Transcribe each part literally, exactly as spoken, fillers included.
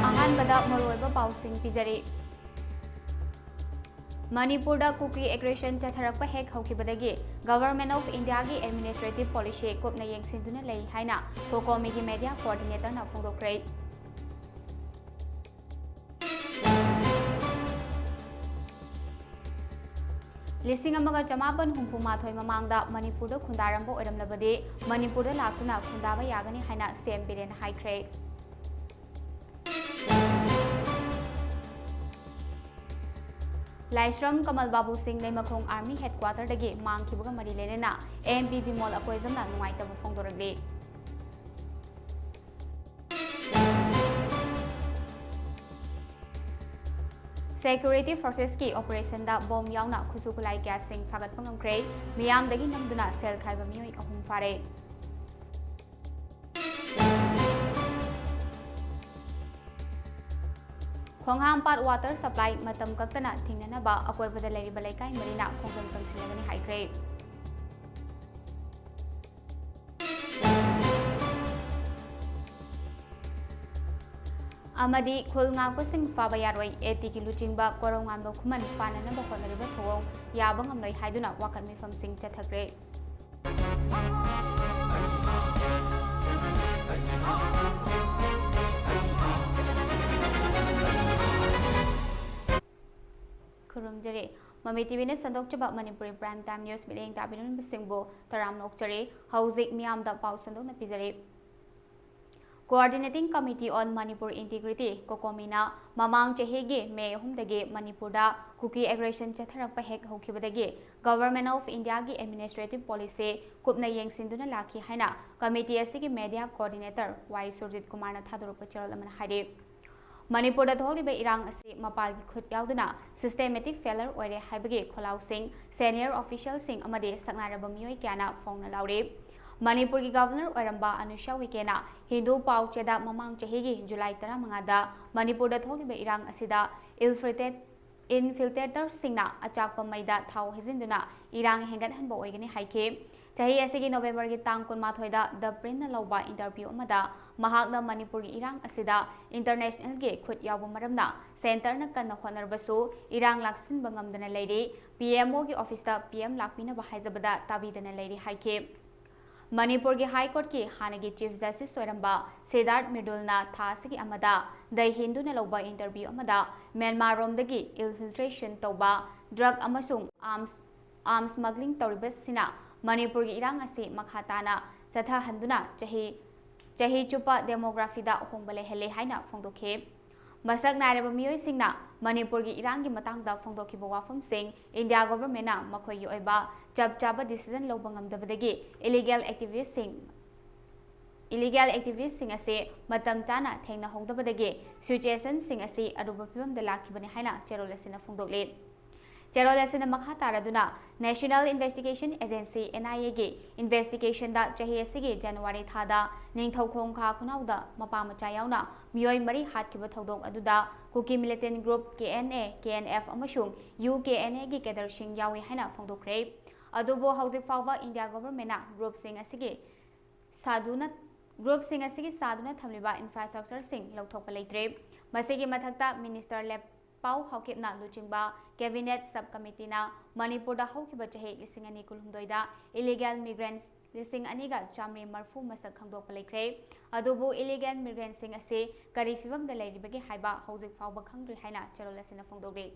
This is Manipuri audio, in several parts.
ꯑꯍꯥꯟꯕꯗ ꯃꯔꯨꯑꯣꯏꯕ ꯄꯥꯎꯁꯤꯡ ꯄꯤꯖꯔꯤ꯫ ꯃꯅꯤꯄꯨꯔꯗ ꯀꯨꯀꯤ ꯑꯦꯒ꯭ꯔꯦꯁꯟ ꯆꯠꯊꯔꯛꯄ ꯍꯦꯛ ꯍꯧꯈꯤꯕꯗꯒꯤ Government of Indiaꯒꯤ administrative policy ꯀꯨꯞꯅ ꯌꯦꯡꯁꯤꯟꯗꯨꯅ ꯂꯩ ꯍꯥꯏꯅ COCOMIꯒꯤ media coordinatorꯅ ꯐꯣꯡꯗꯣꯛꯈ꯭ꯔꯦ꯫ ꯂꯤꯁꯤꯡ ꯑꯃꯒ ꯆꯃꯥꯄꯟ ꯍꯨꯝꯐꯨ ꯃꯥꯊꯣꯏ ꯃꯃꯥꯡꯗ ꯃꯅꯤꯄꯨꯔꯗ ꯈꯨꯟꯗꯥꯔꯝꯕ ꯑꯣꯏꯔꯝꯂꯕꯗꯤ ꯃꯅꯤꯄꯨꯔꯗ ꯂꯥꯛꯇꯨꯅ ꯈꯨꯟꯗꯥꯕ ꯌꯥꯒꯅꯤ ꯍꯥꯏꯅ CM ꯕꯤꯔꯦꯟꯅ ꯍꯥꯏꯈ꯭ꯔꯦ꯫ ꯂꯥꯏꯁ꯭ꯔꯝ ꯀꯃꯜ ꯕꯥꯕꯨ ꯁꯤꯡ ꯂꯩꯃꯈꯣꯡ Army headquarterꯗꯒꯤ ꯃꯥꯡꯈꯤꯕꯒ ꯃꯔꯤ ꯂꯩꯅꯅ MP ꯕꯤꯃꯣꯜ ꯑꯀꯣꯏꯖꯝꯅ ꯅꯨꯡꯉꯥꯏꯇꯕ ꯐꯣꯡꯗꯣꯔꯛꯂꯤ꯫ Security forcesꯀꯤ operationꯗ bomb ꯌꯥꯎꯅ ꯈꯨꯠꯁꯨ ꯈꯨꯠꯂꯥꯏ ꯀꯌꯥꯁꯤꯡ ꯐꯥꯒꯠꯄ ꯉꯝꯈ꯭ꯔꯦ꯫ ꯃꯤꯌꯥꯝꯗꯒꯤ ꯅꯝꯗꯨꯅ ꯁꯦꯜ ꯈꯥꯏꯕ ꯃꯤꯑꯣꯏ ꯑꯍꯨꯝ ꯐꯥꯔꯦ꯫ ꯈꯣꯡꯍꯥꯝꯄꯥꯠ water supply ꯃꯇꯝ ꯀꯛꯇꯅ ꯊꯤꯡꯅꯅꯕ ꯑꯀꯣꯏꯕꯗ ꯂꯩꯔꯤꯕ ꯂꯩꯀꯥꯏ ꯃꯔꯤꯅ ꯈꯣꯡꯖꯪ ꯆꯪꯁꯤꯜꯂꯒꯅꯤ ꯍꯥꯏꯈ꯭ꯔꯦ꯫ ꯑꯃꯗꯤ ꯈꯨꯜ ꯉꯥꯛꯄꯁꯤꯡ ꯐꯥꯕ ꯌꯥꯔꯣꯏ, ATꯒꯤ ꯂꯨꯆꯤꯡꯕ ꯀꯣꯔꯧꯉꯥꯟꯕ ꯈꯨꯃꯟ ꯐꯥꯅꯅꯕ ꯍꯣꯠꯅꯔꯤꯕ ꯊꯧꯑꯣꯡ ꯌꯥꯕ ꯉꯝꯂꯣꯏ ꯍꯥꯏꯗꯨꯅ ꯋꯥꯀꯠ ꯃꯤꯐꯝꯁꯤꯡ ꯆꯠꯊꯈ꯭ꯔꯦ꯫ ꯈꯨꯔꯨꯝꯖꯔꯤ꯫ ꯃꯃꯤ TVꯅ ꯁꯟꯗꯣꯛꯆꯕ ꯃꯅꯤꯄꯨꯔꯤ prime time news ꯃꯤꯠꯌꯦꯡ ꯇꯥꯕꯤꯔꯝꯂꯤꯕꯁꯤꯡꯕꯨ ꯇꯔꯥꯝꯅ ꯑꯣꯛꯆꯔꯤ꯫ ꯍꯧꯖꯤꯛ ꯃꯤꯌꯥꯝꯗ ꯄꯥꯎ ꯁꯟꯗꯣꯛꯅ ꯄꯤꯖꯔꯤ꯫ Coordinating Committee on Manipur Integrity, COCOMIꯅ ꯃꯃꯥꯡ ꯆꯍꯤꯒꯤ ꯃꯦ ꯑꯍꯨꯝꯗꯒꯤ ꯃꯅꯤꯄꯨꯔꯗ ꯀꯨꯀꯤ aggression ꯆꯠꯊꯔꯛꯄ ꯍꯦꯛ ꯍꯧꯈꯤꯕꯗꯒꯤ Government of Indiaꯒꯤ administrative policy ꯀꯨꯞꯅ ꯌꯦꯡꯁꯤꯟꯗꯨꯅ ꯂꯥꯛꯈꯤ ꯍꯥꯏꯅ committee ꯑꯁꯤꯒꯤ media coordinator ꯋꯥꯏ ꯁꯨꯔꯖꯤꯠ ꯀꯨꯃꯥꯔꯅ ꯊꯥꯗꯣꯔꯛꯄ ꯆꯦꯔꯣꯜ ꯑꯃꯅ ꯍꯥꯏꯔꯤ꯫ ꯃꯅꯤꯄꯨꯔꯗ ꯊꯣꯛꯂꯤꯕ ꯏꯔꯥꯡ ꯑꯁꯤ ꯃꯄꯥꯜꯒꯤ ꯈꯨꯠ ꯌꯥꯎꯗꯨꯅ systematic failure ꯑꯣꯏꯔꯦ ꯍꯥꯏꯕꯒꯤ ꯈꯣꯜꯂꯥꯎꯁꯤꯡ senior officialꯁꯤꯡ ꯑꯃꯗꯤ ꯁꯛꯅꯥꯏꯔꯕ ꯃꯤꯑꯣꯏ ꯀꯌꯥꯅ ꯐꯣꯡꯅ ꯂꯥꯎꯔꯤ꯫ ꯃꯅꯤꯄꯨꯔꯒꯤ Governor ꯑꯣꯏꯔꯝꯕ ꯑꯅꯨꯁ꯭ꯌꯥ ꯎꯏꯀꯦꯅ ꯍꯤꯟꯗꯨ ꯄꯥꯎ ꯆꯦꯗ ꯃꯃꯥꯡ ꯆꯍꯤꯒꯤ ꯖꯨꯂꯥꯏ ꯇꯔꯥꯃꯉꯥꯗ ꯃꯅꯤꯄꯨꯔꯗ ꯊꯣꯛꯂꯤꯕ ꯏꯔꯥꯡ ꯑꯁꯤꯗ ill-fated ꯏꯟꯐꯤꯜꯇ꯭ꯔꯦꯇꯔꯁꯤꯡꯅ ꯑꯆꯥꯛꯄ ꯃꯩꯗ ꯊꯥꯎ ꯍꯩꯖꯤꯟꯗꯨꯅ ꯏꯔꯥꯡ ꯍꯦꯟꯒꯠꯍꯟꯕ ꯑꯣꯏꯒꯅꯤ ꯍꯥꯏꯈꯤ꯫ ꯆꯍꯤ ꯑꯁꯤꯒꯤ ꯅꯣꯕꯦꯝꯕꯔꯒꯤ ꯇꯥꯡ ꯀꯨꯟꯃꯥꯊꯣꯏꯗ The Printꯅ ꯂꯧꯕ ꯏꯟꯇꯔꯚ꯭ꯌꯨ ꯑꯃꯗ ꯃꯍꯥꯛꯅ ꯃꯅꯤꯄꯨꯔꯒꯤ ꯏꯔꯥꯡ ꯑꯁꯤꯗ ꯏꯟꯇꯔꯅꯦꯁꯅꯦꯜꯒꯤ ꯈꯨꯠ ꯌꯥꯎꯕ ꯃꯔꯝꯅ ꯁꯦꯟꯇꯔꯅ ꯀꯟꯅ ꯍꯣꯠꯅꯔꯕꯁꯨ ꯏꯔꯥꯡ ꯂꯥꯛꯁꯤꯟꯕ ꯉꯝꯗꯅ ꯂꯩꯔꯤ, ꯄꯤ ꯑꯦꯝ ꯑꯣꯒꯤ ꯑꯣꯐꯤꯁꯇ ꯄꯤ ꯑꯦꯝ ꯂꯥꯛꯄꯤꯅꯕ ꯍꯥꯏꯖꯕꯗ ꯇꯥꯕꯤꯗꯅ ꯂꯩꯔꯤ ꯍꯥꯏꯈꯤ꯫ ꯃꯅꯤꯄꯨꯔꯒꯤ ꯍꯥꯏ ꯀꯣꯔꯠꯀꯤ ꯍꯥꯟꯅꯒꯤ ꯆꯤꯐ ꯖꯁꯇꯤꯁ ꯑꯣꯏꯔꯝꯕ ꯁꯤꯗꯥꯔꯊ ꯃ꯭ꯔꯤꯗꯨꯜꯅ ꯊꯥ ꯑꯁꯤꯒꯤ ꯑꯃꯗ The Hinduꯅ ꯂꯧꯕ ꯏꯟꯇꯔꯚ꯭ꯌꯨ ꯑꯃꯗ ꯃ꯭ꯌꯥꯟꯃꯥꯔꯔꯣꯝꯗꯒꯤ ꯏꯟꯐꯤꯜꯇ꯭ꯔꯦꯁꯟ ꯇꯧꯕ ꯗ꯭ꯔꯒ ꯑꯃꯁꯨꯡ ꯑꯥꯔꯝꯁ, ꯑꯥꯔꯝꯁ ꯁ꯭ꯃꯒ꯭ꯂꯤꯡ ꯇꯧꯔꯤꯕꯁꯤꯅ ꯃꯅꯤꯄꯨꯔꯒꯤ ꯏꯔꯥꯡ ꯑꯁꯤ ꯃꯈꯥ ꯇꯥꯅ ꯆꯠꯊꯍꯟꯗꯨꯅ ꯆꯍꯤ, ꯆꯍꯤ ꯆꯨꯞꯄ ꯗꯦꯃꯣꯒ꯭ꯔꯥꯐꯤꯗ ꯑꯍꯣꯡꯕ ꯂꯩꯍꯜꯂꯦ ꯍꯥꯏꯅ ꯐꯣꯡꯗꯣꯛꯈꯤ꯫ ꯃꯁꯛ ꯅꯥꯏꯔꯕ ꯃꯤꯑꯣꯏꯁꯤꯡꯅ ꯃꯅꯤꯄꯨꯔꯒꯤ ꯏꯔꯥꯡꯒꯤ ꯃꯇꯥꯡꯗ ꯐꯣꯡꯗꯣꯛꯈꯤꯕ ꯋꯥꯐꯝꯁꯤꯡ ꯏꯟꯗꯤꯌꯥ ꯒꯣꯚꯔꯟꯃꯦꯟꯠꯅ ꯃꯈꯣꯏꯒꯤ ꯑꯣꯏꯕ ꯆꯞ ꯆꯥꯕ ꯗꯤꯁꯤꯖꯟ ꯂꯧꯕ ꯉꯝꯗꯕꯗꯒꯤ ꯏꯂꯤꯒꯦꯜ ꯑꯦꯛꯇꯤꯚꯤꯁ꯭ꯠꯁꯤꯡ, ꯏꯂꯤꯒꯦꯜ ꯑꯦꯛꯇꯤꯚꯤꯁ꯭ꯠꯁꯤꯡ ꯑꯁꯤ ꯃꯇꯝ ꯆꯥꯅ ꯊꯦꯡꯅꯍꯧꯗꯕꯗꯒꯤ ꯁꯤꯆꯨꯑꯦꯁꯟꯁꯤꯡ ꯑꯁꯤ ꯑꯔꯨꯕ ꯐꯤꯚꯝꯗ ꯂꯥꯛꯈꯤꯕꯅꯤ ꯍꯥꯏꯅ ꯆꯦꯔꯣꯜ ꯑꯁꯤꯅ ꯐꯣꯡꯗꯣꯛꯂꯤ꯫ ꯆꯦꯔꯣꯜ ꯑꯁꯤꯅ ꯃꯈꯥ ꯇꯥꯔꯗꯨꯅ National Investigation Agency, N I Aꯒꯤ ꯏꯟꯚꯦꯁꯇꯤꯒꯦꯁꯟꯗ ꯆꯍꯤ ꯑꯁꯤꯒꯤ ꯖꯅꯋꯥꯔꯤ ꯊꯥꯗ ꯅꯤꯡꯊꯧꯈꯣꯡ ꯈꯥ ꯈꯨꯅꯥꯎꯗ ꯃꯄꯥ ꯃꯆꯥ ꯌꯥꯎꯅ ꯃꯤꯑꯣꯏ ꯃꯔꯤ ꯍꯥꯠꯈꯤꯕ ꯊꯧꯗꯣꯛ ꯑꯗꯨꯗ ꯀꯨꯀꯤ ꯃꯤꯂꯤꯇꯦꯟꯠ group K N A, K N F ꯑꯃꯁꯨꯡ U K N Aꯒꯤ ꯀꯦꯗꯔꯁꯤꯡ ꯌꯥꯎꯏ ꯍꯥꯏꯅ ꯐꯣꯡꯗꯣꯛꯈ꯭ꯔꯦ꯫ ꯑꯗꯨꯕꯨ ꯍꯧꯖꯤꯛ ꯐꯥꯎꯕ ꯏꯟꯗꯤꯌꯥ ꯒꯣꯚꯔꯟꯃꯦꯟꯠꯅ ꯒ꯭ꯔꯨꯞꯁꯤꯡ ꯑꯁꯤꯒꯤ ꯁꯥꯗꯨꯅ, ꯒ꯭ꯔꯨꯞꯁꯤꯡ ꯑꯁꯤꯒꯤ ꯁꯥꯗꯨꯅ ꯊꯝꯂꯤꯕ ꯏꯟꯐ꯭ꯔꯥꯁ꯭ꯇ꯭ꯔꯛꯆꯔꯁꯤꯡ ꯂꯧꯊꯣꯛꯄ ꯂꯩꯇ꯭ꯔꯦ꯫ ꯃꯁꯤꯒꯤ ꯃꯊꯛꯇ ꯃꯤꯅꯤꯁꯇꯔ ꯂꯦꯞ ꯄꯥꯎ ꯍꯥꯎꯀꯤꯞꯅ ꯂꯨꯆꯤꯡꯕ ꯀꯦꯕꯤꯅꯦꯠ ꯁꯕ ꯀꯃꯤꯇꯤꯅ ꯃꯅꯤꯄꯨꯔꯗ ꯍꯧꯈꯤꯕ ꯆꯍꯤ ꯂꯤꯁꯤꯡ ꯑꯅꯤ ꯀꯨꯟꯍꯨꯝꯗꯣꯏꯗ ꯏꯂꯤꯒꯦꯜ ꯃꯤꯒ꯭ꯔꯦꯟꯠꯁ ꯂꯤꯁꯤꯡ ꯑꯅꯤꯒ ꯆꯥꯃꯔꯤ ꯃꯔꯤꯐꯨ ꯃꯁꯛ ꯈꯪꯗꯣꯛꯄ ꯂꯩꯈ꯭ꯔꯦ꯫ ꯑꯗꯨꯕꯨ ꯏꯂꯤꯒꯦꯜ ꯃꯤꯒ꯭ꯔꯦꯟꯠꯁꯤꯡ ꯑꯁꯤ ꯀꯔꯤ ꯐꯤꯚꯝꯗ ꯂꯩꯔꯤꯕꯒꯦ ꯍꯥꯏꯕ ꯍꯧꯖꯤꯛ ꯐꯥꯎꯕ ꯈꯪꯗ꯭ꯔꯤ ꯍꯥꯏꯅ ꯆꯦꯔꯣꯜ ꯑꯁꯤꯅ ꯐꯣꯡꯗꯣꯛꯂꯤ꯫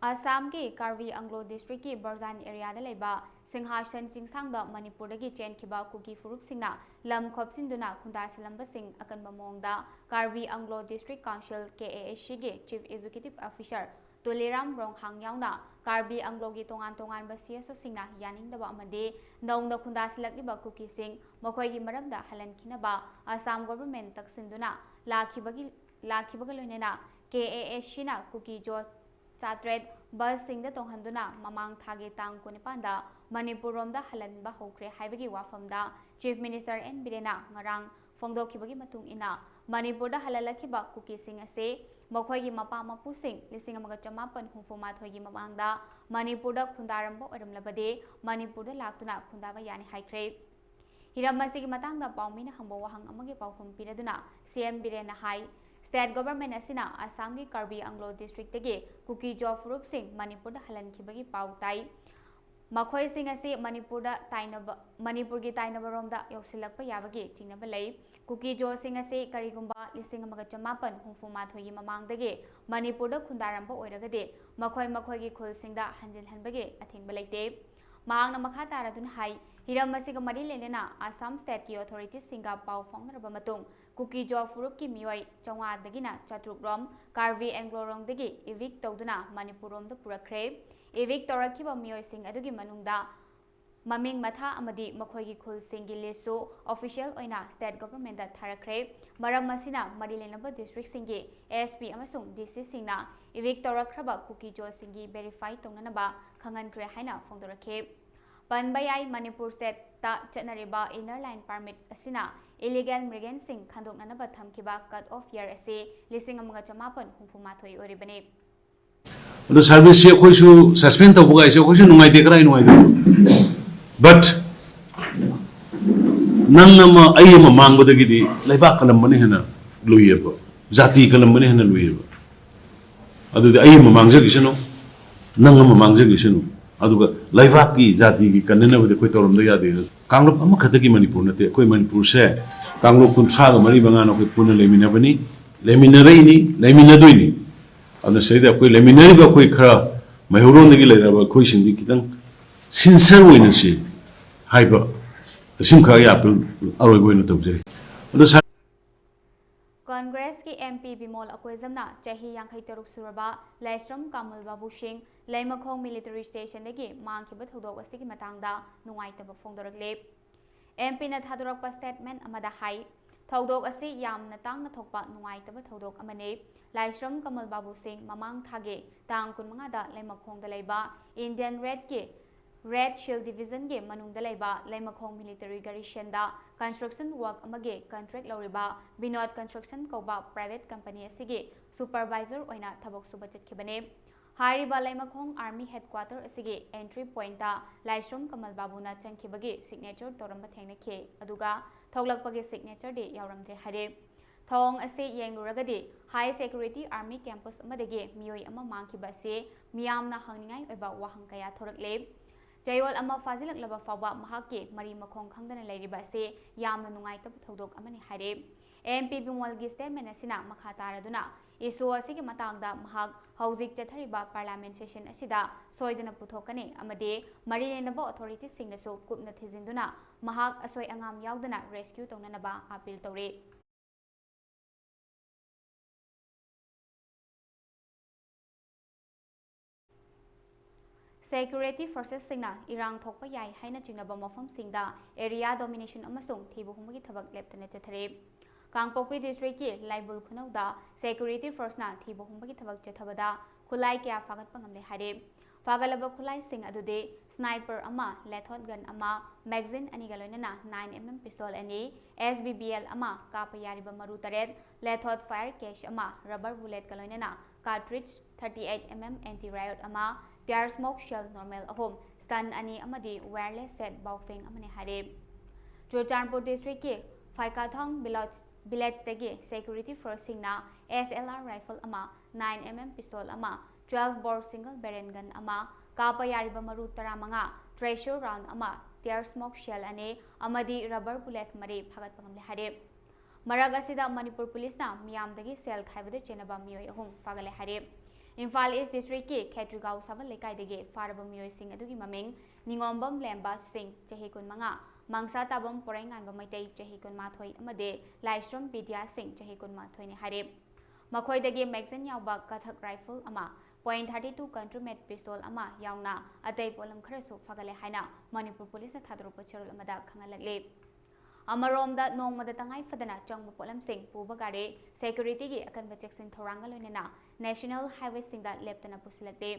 ꯑꯁꯥꯝꯒꯤ ꯀꯥꯔꯕꯤ ꯑꯪꯒ꯭ꯂꯣ ꯗꯤꯁꯇ꯭ꯔꯤꯛꯀꯤ ꯕꯔꯖꯥꯟ ꯑꯦꯔꯤꯌꯥꯗ ꯂꯩꯕ ꯁꯤꯡꯍꯥꯁꯟ ꯆꯤꯡꯁꯥꯡꯗ ꯃꯅꯤꯄꯨꯔꯗꯒꯤ ꯆꯦꯟꯈꯤꯕ ꯀꯨꯀꯤ ꯐꯨꯔꯨꯞꯁꯤꯡꯅ ꯂꯝ ꯈꯣꯞꯆꯤꯟꯗꯨꯅ ꯈꯨꯟꯗꯥꯁꯤꯜꯂꯝꯕꯁꯤꯡ ꯑꯀꯟꯕ ꯃꯑꯣꯡꯗ ꯀꯥꯔꯕꯤ ꯑꯪꯒ꯭ꯂꯣ district council, K A S Cꯒꯤ chief executive officer Tuliram Ronghang ꯌꯥꯎꯅ ꯀꯥꯔꯕꯤ ꯑꯪꯒ꯭ꯂꯣꯒꯤ ꯇꯣꯉꯥꯟ ꯇꯣꯉꯥꯟꯕ C S Oꯁꯤꯡꯅ ꯌꯥꯅꯤꯡꯗꯕ ꯑꯃꯗꯤ ꯅꯧꯅ ꯈꯨꯟꯗꯥꯁꯤꯜꯂꯛꯂꯤꯕ ꯀꯨꯀꯤꯁꯤꯡ ꯃꯈꯣꯏꯒꯤ ꯃꯔꯝꯗ ꯍꯜꯍꯟꯈꯤꯅꯕ ꯑꯁꯥꯝ ꯒꯣꯚꯔꯟꯃꯦꯟꯠ ꯇꯛꯁꯤꯟꯗꯨꯅ ꯂꯥꯛꯈꯤꯕꯒꯤ, ꯂꯥꯛꯈꯤꯕꯒ ꯂꯣꯏꯅꯅ K A S Cꯅ ꯀꯨꯀꯤ ꯖꯣ-, ꯆꯥꯇ꯭ꯔꯦꯠ ꯕꯁꯁꯤꯡꯗ ꯇꯣꯡꯍꯟꯗꯨꯅ ꯃꯃꯥꯡ ꯊꯥꯒꯤ ꯇꯥꯡ ꯀꯨꯟꯅꯤꯄꯥꯟꯗ ꯃꯅꯤꯄꯨꯔꯔꯣꯝꯗ ꯍꯜꯍꯟꯕ ꯍꯧꯈ꯭ꯔꯦ ꯍꯥꯏꯕꯒꯤ ꯋꯥꯐꯝꯗ Chief Minister ꯑꯦꯟ ꯕꯤꯔꯦꯟꯅ ꯉꯔꯥꯡ ꯐꯣꯡꯗꯣꯛꯈꯤꯕꯒꯤ ꯃꯇꯨꯡ ꯏꯟꯅ, ꯃꯅꯤꯄꯨꯔꯗ ꯍꯜꯍꯜꯂꯛꯈꯤꯕ ꯀꯨꯀꯤꯁꯤꯡ ꯑꯁꯤ ꯃꯈꯣꯏꯒꯤ ꯃꯄꯥ ꯃꯄꯨꯁꯤꯡ ꯂꯤꯁꯤꯡ ꯑꯃꯒ ꯆꯃꯥꯄꯟ ꯍꯨꯝꯐꯨ ꯃꯥꯊꯣꯏꯒꯤ ꯃꯃꯥꯡꯗ ꯃꯅꯤꯄꯨꯔꯗ ꯈꯨꯟꯗꯥꯔꯝꯕ ꯑꯣꯏꯔꯝꯂꯕꯗꯤ ꯃꯅꯤꯄꯨꯔꯗ ꯂꯥꯛꯇꯨꯅ ꯈꯨꯟꯗꯥꯕ ꯌꯥꯅꯤ ꯍꯥꯏꯈ꯭ꯔꯦ꯫ ꯍꯤꯔꯝ ꯑꯁꯤꯒꯤ ꯃꯇꯥꯡꯗ ꯄꯥꯎꯃꯤꯅ ꯍꯪꯕ ꯋꯥꯍꯪ ꯑꯃꯒꯤ ꯄꯥꯎꯈꯨꯝ ꯄꯤꯔꯗꯨꯅ ꯁꯤ ꯑꯦꯝ ꯕꯤꯔꯦꯟꯅ ꯍꯥꯏ, State Government ꯑꯁꯤꯅ ꯑꯁꯥꯝꯒꯤ ꯀꯥꯔꯕꯤ ꯑꯪꯒ꯭ꯂꯣ districtꯇꯒꯤ ꯀꯨꯀꯤ ꯖꯣ ꯐꯨꯔꯨꯞꯁꯤꯡ ꯃꯅꯤꯄꯨꯔꯗ ꯍꯜꯍꯟꯈꯤꯕꯒꯤ ꯄꯥꯎ ꯇꯥꯏ꯫ ꯃꯈꯣꯏꯁꯤꯡ ꯑꯁꯤ ꯃꯅꯤꯄꯨꯔꯗ ꯇꯥꯏꯅꯕ, ꯃꯅꯤꯄꯨꯔꯒꯤ ꯇꯥꯏꯅꯕꯔꯣꯝꯗ ꯌꯧꯁꯤꯜꯂꯛꯄ ꯌꯥꯕꯒꯤ ꯆꯤꯡꯅꯕ ꯂꯩ꯫ ꯀꯨꯀꯤ ꯖꯣꯁꯤꯡ ꯑꯁꯤ ꯀꯔꯤꯒꯨꯝꯕ ꯂꯤꯁꯤꯡ ꯑꯃꯒ ꯆꯃꯥꯄꯟ ꯍꯨꯝꯐꯨ ꯃꯥꯊꯣꯏꯒꯤ ꯃꯃꯥꯡꯗꯒꯤ ꯃꯅꯤꯄꯨꯔꯗ ꯈꯨꯟꯗꯥꯔꯝꯕ ꯑꯣꯏꯔꯒꯗꯤ ꯃꯈꯣꯏ ꯃꯈꯣꯏꯒꯤ ꯈꯨꯜꯁꯤꯡꯗ ꯍꯟꯖꯤꯜꯍꯟꯕꯒꯤ ꯑꯊꯤꯡꯕ ꯂꯩꯇꯦ꯫ ꯃꯍꯥꯛꯅ ꯃꯈꯥ ꯇꯥꯔꯗꯨꯅ ꯍꯥꯏ, ꯍꯤꯔꯝ ꯑꯁꯤꯒ ꯃꯔꯤ ꯂꯩꯅꯅ ꯑꯁꯥꯝ stateꯀꯤ authoritiesꯁꯤꯡꯒ ꯄꯥꯎ ꯐꯥꯎꯅꯔꯕ ꯃꯇꯨꯡ ꯀꯨꯀꯤ ꯖꯣ ꯐꯨꯔꯨꯞꯀꯤ ꯃꯤꯑꯣꯏ ꯆꯥꯝꯃꯉꯥꯗꯒꯤꯅ ꯆꯥꯇ꯭ꯔꯨꯛ ꯔꯣꯝ ꯀꯥꯔꯕꯤ ꯑꯦꯡꯒ꯭ꯂꯣꯔꯣꯝꯗꯒꯤ evict ꯇꯧꯗꯨꯅ ꯃꯅꯤꯄꯨꯔꯔꯣꯝꯗ ꯄꯨꯔꯛꯈ꯭ꯔꯦ꯫ Evict ꯇꯧꯔꯛꯈꯤꯕ ꯃꯤꯑꯣꯏꯁꯤꯡ ꯑꯗꯨꯒꯤ ꯃꯅꯨꯡꯗ ꯃꯃꯤꯡ ꯃꯊꯥ ꯑꯃꯗꯤ ꯃꯈꯣꯏꯒꯤ ꯈꯨꯜꯁꯤꯡꯒꯤ listꯁꯨ official ꯑꯣꯏꯅ state governmentꯇ ꯊꯥꯔꯛꯈ꯭ꯔꯦ꯫ ꯃꯔꯝ ꯑꯁꯤꯅ ꯃꯔꯤ ꯂꯩꯅꯕ districtꯁꯤꯡꯒꯤ S P ꯑꯃꯁꯨꯡ D Cꯁꯤꯡꯅ evict ꯇꯧꯔꯛꯈ꯭ꯔꯕ ꯀꯨꯀꯤ ꯖꯣꯁꯤꯡꯒꯤ verify ꯇꯧꯅꯅꯕ ꯈꯪꯍꯟꯈ꯭ꯔꯦ ꯍꯥꯏꯅ ꯐꯣꯡꯗꯣꯔꯛꯈꯤ꯫ ꯄꯟꯕ ꯌꯥꯏ, ꯃꯅꯤꯄꯨꯔ stateꯇ ꯆꯠꯅꯔꯤꯕ Inner Line Permit ꯑꯁꯤꯅ illegal migrantꯁꯤꯡ ꯈꯟꯗꯣꯛꯅꯅꯕ ꯊꯝꯈꯤꯕ cut off year ꯑꯁꯤ ꯂꯤꯁꯤꯡ ꯑꯃꯒ ꯆꯃꯥꯄꯟ ꯍꯨꯝꯐꯨ ꯃꯥꯊꯣꯏ ꯑꯣꯏꯔꯤꯕꯅꯤ꯫ ꯑꯗꯨ serviceꯁꯤ ꯑꯩꯈꯣꯏꯁꯨ suspend ꯇꯧꯕ ꯀꯥꯏꯁꯦ ꯑꯩꯈꯣꯏꯁꯨ ꯅꯨꯡꯉꯥꯏꯇꯦ, ꯀꯔꯥꯏ ꯅꯨꯡꯉꯥꯏꯗꯣꯏꯅꯣ? But ꯅꯪ ꯑꯃ ꯑꯩ ꯑꯃ ꯃꯥꯡꯕꯗꯒꯤꯗꯤ ꯂꯩꯕꯥꯛ ꯀꯜꯂꯝꯕꯅ ꯍꯦꯟꯅ ꯂꯨꯏꯌꯦꯕ, ꯖꯥꯇꯤ ꯀꯜꯂꯝꯕꯅ ꯍꯦꯟꯅ ꯂꯨꯏꯌꯦꯕ꯫ ꯑꯗꯨꯗꯤ ꯑꯩ ꯑꯃ ꯃꯥꯡꯖꯈꯤꯁꯅꯨ, ꯅꯪ ꯑꯃ ꯃꯥꯡꯖꯈꯤꯁꯅꯨ, ꯑꯗꯨꯒ ꯂꯩꯕꯥꯛꯀꯤ ꯖꯥꯇꯤꯒꯤ ꯀꯟꯅꯅꯕꯗꯤ ꯑꯩꯈꯣꯏ ꯇꯧꯔꯝꯗ ꯌꯥꯗꯦ꯫ ꯀꯥꯡꯂꯨꯞ ꯑꯃꯈꯛꯇꯒꯤ ꯃꯅꯤꯄꯨꯔ ꯅꯠꯇꯦ, ꯑꯩꯈꯣꯏ ꯃꯅꯤꯄꯨꯔꯁꯦ ꯀꯥꯡꯂꯨꯞ ꯀꯨꯟꯊ꯭ꯔꯥꯒ ꯃꯔꯤ ꯃꯉꯥꯅ ꯑꯩꯈꯣꯏ ꯄꯨꯟꯅ ꯂꯩꯃꯤꯟꯅꯕꯅꯤ, ꯂꯩꯃꯤꯟꯅꯔꯛꯏꯅꯤ, ꯂꯩꯃꯤꯟꯅꯗꯣꯏꯅꯤ꯫ ꯑꯗꯨꯅ ꯁꯤꯗꯩꯗ ꯑꯩꯈꯣꯏ ꯂꯩꯃꯤꯟꯅꯔꯤꯕ ꯑꯩꯈꯣꯏ ꯈꯔ ꯃꯩꯍꯧꯔꯣꯟꯗꯒꯤ ꯂꯩꯔꯕ ꯑꯩꯈꯣꯏꯁꯤꯡꯗꯤ ꯈꯤꯇꯪ sincere ꯑꯣꯏꯅꯁꯤ ꯍꯥꯏꯕ ꯑꯁꯤꯃꯈꯛ ꯑꯩ appeal ꯑꯔꯣꯏꯕ ꯑꯣꯏꯅ ꯇꯧꯖꯔꯤ꯫ ꯑꯗꯣ ꯁꯥꯔ, ꯀꯣꯡꯒ꯭ꯔꯦꯁꯀꯤ M P ꯕꯤꯃꯣꯜ ꯑꯀꯣꯏꯖꯝꯅ ꯆꯍꯤ ꯌꯥꯡꯈꯩ ꯇꯔꯨꯛ ꯁꯨꯔꯕ ꯂꯥꯏꯁ꯭ꯔꯝ ꯀꯃꯜ ꯕꯥꯕꯨ ꯁꯤꯡ ꯂꯩꯃꯈꯣꯡ military stationꯗꯒꯤ ꯃꯥꯡꯈꯤꯕ ꯊꯧꯗꯣꯛ ꯑꯁꯤꯒꯤ ꯃꯇꯥꯡꯗ ꯅꯨꯡꯉꯥꯏꯇꯕ ꯐꯣꯡꯗꯣꯔꯛꯂꯤ꯫ M Pꯅ ꯊꯥꯗꯣꯔꯛꯄ statement ꯑꯃꯗ ꯍꯥꯏ, ꯊꯧꯗꯣꯛ ꯑꯁꯤ ꯌꯥꯝꯅ ꯇꯥꯡꯅ ꯊꯣꯛꯄ ꯅꯨꯡꯉꯥꯏꯇꯕ ꯊꯧꯗꯣꯛ ꯑꯃꯅꯤ꯫ ꯂꯥꯏꯁ꯭ꯔꯝ ꯀꯃꯜ ꯕꯥꯕꯨ ꯁꯤꯡ ꯃꯃꯥꯡ ꯊꯥꯒꯤ ꯇꯥꯡ ꯀꯨꯟꯃꯉꯥꯗ ꯂꯩꯃꯈꯣꯡꯗ ꯂꯩꯕ Indian Redꯀꯤ Red Shield Divisionꯒꯤ ꯃꯅꯨꯡꯗ ꯂꯩꯕ ꯂꯩꯃꯈꯣꯡ Military Garrisonꯗ construction work ꯑꯃꯒꯤ contract ꯂꯧꯔꯤꯕ Vinod Construction ꯀꯧꯕ private company ꯑꯁꯤꯒꯤ supervisor ꯑꯣꯏꯅ ꯊꯕꯛ ꯁꯨꯕ ꯆꯠꯈꯤꯕꯅꯤ꯫ ꯍꯥꯏꯔꯤꯕ ꯂꯩꯃꯈꯣꯡ Army Headquarter ꯑꯁꯤꯒꯤ entry pointꯇ ꯂꯥꯏꯁ꯭ꯔꯝ ꯀꯃꯜ ꯕꯥꯕꯨꯅ ꯆꯪꯈꯤꯕꯒꯤ signature ꯇꯧꯔꯝꯕ ꯊꯦꯡꯅꯈꯤ, ꯑꯗꯨꯒ ꯊꯣꯛꯂꯛꯄꯒꯤ signatureꯗꯤ ꯌꯥꯎꯔꯝꯗ꯭ꯔꯦ ꯍꯥꯏꯔꯦ꯫ ꯊꯧꯑꯣꯡ ꯑꯁꯤ ꯌꯦꯡꯂꯨꯔꯒꯗꯤ high security army campus ꯑꯃꯗꯒꯤ ꯃꯤꯑꯣꯏ ꯑꯃ ꯃꯥꯡꯈꯤꯕ ꯑꯁꯤ ꯃꯤꯌꯥꯝꯅ ꯍꯪꯅꯤꯡꯉꯥꯏ ꯑꯣꯏꯕ ꯋꯥꯍꯪ ꯀꯌꯥ ꯊꯣꯔꯛꯂꯦ꯫ ꯆꯌꯣꯜ ꯑꯃ ꯐꯥꯖꯤꯜꯂꯛꯂꯕ ꯐꯥꯎꯕ ꯃꯍꯥꯛꯀꯤ ꯃꯔꯤ ꯃꯈꯣꯡ ꯈꯪꯗꯅ ꯂꯩꯔꯤꯕ ꯑꯁꯤ ꯌꯥꯝꯅ ꯅꯨꯡꯉꯥꯏꯇꯕ ꯊꯧꯗꯣꯛ ꯑꯃꯅꯤ ꯍꯥꯏꯔꯦ꯫ MP ꯕꯤꯃꯣꯜꯒꯤ statement ꯑꯁꯤꯅ ꯃꯈꯥ ꯇꯥꯔꯗꯨꯅ, issue ꯑꯁꯤꯒꯤ ꯃꯇꯥꯡꯗ ꯃꯍꯥꯛ ꯍꯧꯖꯤꯛ ꯆꯠꯊꯔꯤꯕ parliament session ꯑꯁꯤꯗ ꯁꯣꯏꯗꯅ ꯄꯨꯊꯣꯛꯀꯅꯤ ꯑꯃꯗꯤ ꯃꯔꯤ ꯂꯩꯅꯕ authorityꯁꯤꯡꯅꯁꯨ ꯀꯨꯞꯅ ꯊꯤꯖꯤꯟꯗꯨꯅ ꯃꯍꯥꯛ ꯑꯁꯣꯏ ꯑꯉꯥꯝ ꯌꯥꯎꯗꯅ rescue ꯇꯧꯅꯅꯕ appeal ꯇꯧꯔꯤ꯫ Security forcesꯁꯤꯡꯅ ꯏꯔꯥꯡ ꯊꯣꯛꯄ ꯌꯥꯏ ꯍꯥꯏꯅ ꯆꯤꯡꯅꯕ ꯃꯐꯝꯁꯤꯡꯗ area domination ꯑꯃꯁꯨꯡ ꯊꯤꯕ ꯍꯨꯝꯕꯒꯤ ꯊꯕꯛ ꯂꯦꯞꯇꯅ ꯆꯠꯊꯔꯤ꯫ ꯀꯥꯡꯄꯣꯛꯄꯤ districtꯀꯤ ꯂꯥꯏꯕꯨꯜ ꯈꯨꯅꯧꯗ security forceꯅ ꯊꯤꯕ ꯍꯨꯝꯕꯒꯤ ꯊꯕꯛ ꯆꯠꯊꯕꯗ ꯈꯨꯠꯂꯥꯏ ꯀꯌꯥ ꯐꯥꯒꯠꯄ ꯉꯝꯂꯦ ꯍꯥꯏꯔꯦ꯫ ꯐꯥꯒꯠꯂꯕ ꯈꯨꯠꯂꯥꯏꯁꯤꯡ ꯑꯗꯨꯗꯤ sniper ꯑꯃ, lethot gun ꯑꯃ, magazine ꯑꯅꯤꯒ ꯂꯣꯏꯅꯅ nine MM pistol ꯑꯅꯤ, SBBL ꯑꯃ, ꯀꯥꯞꯄ ꯌꯥꯔꯤꯕ ꯃꯔꯨ ꯇꯔꯦꯠ, lethot fire case ꯑꯃ, rubber bulletꯀ ꯂꯣꯏꯅꯅ cartridge thirty eight MM anti riot ꯑꯃ, tear smoke shell normal ꯑꯍꯨꯝ, stun ꯑꯅꯤ ꯑꯃꯗꯤ wireless set ꯕꯥꯎꯐꯦꯡ ꯑꯃꯅꯤ ꯍꯥꯏꯔꯦ꯫ Churachandpur districtꯀꯤ ꯐꯥꯏꯀꯥꯊꯥꯡ village villageꯇꯒꯤ security forceꯁꯤꯡꯅ SLR rifle ꯑꯃ, nine MM pistol ꯑꯃ, twelve bore single barrel gun ꯑꯃ, ꯀꯥꯞꯄ ꯌꯥꯔꯤꯕ ꯃꯔꯨ ꯇꯔꯥꯃꯉꯥ, tracer round ꯑꯃ, tear smoke shell ꯑꯅꯤ ꯑꯃꯗꯤ rubber bullet ꯃꯔꯤ ꯐꯥꯒꯠꯄ ꯉꯝꯂꯦ ꯍꯥꯏꯔꯦ꯫ ꯃꯔꯛ ꯑꯁꯤꯗ ꯃꯅꯤꯄꯨꯔ ꯄꯨꯂꯤꯁꯅ ꯃꯤꯌꯥꯝꯗꯒꯤ ꯁꯦꯜ ꯈꯥꯏꯕꯗ ꯆꯦꯟꯅꯕ ꯃꯤꯑꯣꯏ ꯑꯍꯨꯝ ꯐꯥꯒꯠꯂꯦ ꯍꯥꯏꯔꯦ꯫ ꯏꯝꯐꯥꯜ East districtꯀꯤ ꯈꯦꯇ꯭ꯔꯤꯒꯥꯎ ꯁꯥꯕꯜ ꯂꯩꯀꯥꯏꯗꯒꯤ ꯐꯥꯔꯕ ꯃꯤꯑꯣꯏꯁꯤꯡ ꯑꯗꯨꯒꯤ ꯃꯃꯤꯡ ꯅꯤꯉꯣꯝꯕꯝ ꯂꯦꯝꯕ ꯁꯤꯡ, ꯆꯍꯤ ꯀꯨꯟꯃꯉꯥ, ꯃꯪꯁꯥ ꯇꯥꯕꯝ ꯄꯣꯔꯩꯉꯥꯟꯕ ꯃꯩꯇꯩ, ꯆꯍꯤ ꯀꯨꯟꯃꯥꯊꯣꯏ, ꯑꯃꯗꯤ ꯂꯥꯏꯁ꯭ꯔꯝ ꯕꯤꯗ꯭ꯌꯥ ꯁꯤꯡ, ꯆꯍꯤ ꯀꯨꯟꯃꯥꯊꯣꯏꯅꯤ ꯍꯥꯏꯔꯦ꯫ ꯃꯈꯣꯏꯗꯒꯤ magazine ꯌꯥꯎꯕ ꯀꯊꯛ rifle ꯑꯃ, point thirty two country made pistol ꯑꯃ ꯌꯥꯎꯅ ꯑꯇꯩ ꯄꯣꯠꯂꯝ ꯈꯔꯁꯨ ꯐꯥꯒꯠꯂꯦ ꯍꯥꯏꯅ ꯃꯅꯤꯄꯨꯔ ꯄꯨꯂꯤꯁꯅ ꯊꯥꯗꯣꯔꯛꯄ ꯆꯦꯔꯣꯜ ꯑꯃꯗ ꯈꯪꯍꯜꯂꯛꯂꯤ꯫ ꯑꯃꯔꯣꯝꯗ, ꯅꯣꯡꯃꯗ ꯇꯉꯥꯏ ꯐꯗꯅ ꯆꯪꯕ ꯄꯣꯠꯂꯝꯁꯤꯡ ꯄꯨꯕ ꯒꯥꯔꯤ security ꯒꯤ ꯑꯀꯟꯕ ꯆꯦꯛꯁꯤꯟ ꯊꯧꯔꯥꯡꯒ ꯂꯣꯏꯅꯅ national highway ꯁꯤꯡꯗ ꯂꯦꯞꯇꯅ ꯄꯨꯁꯤꯜꯂꯛꯂꯤ꯫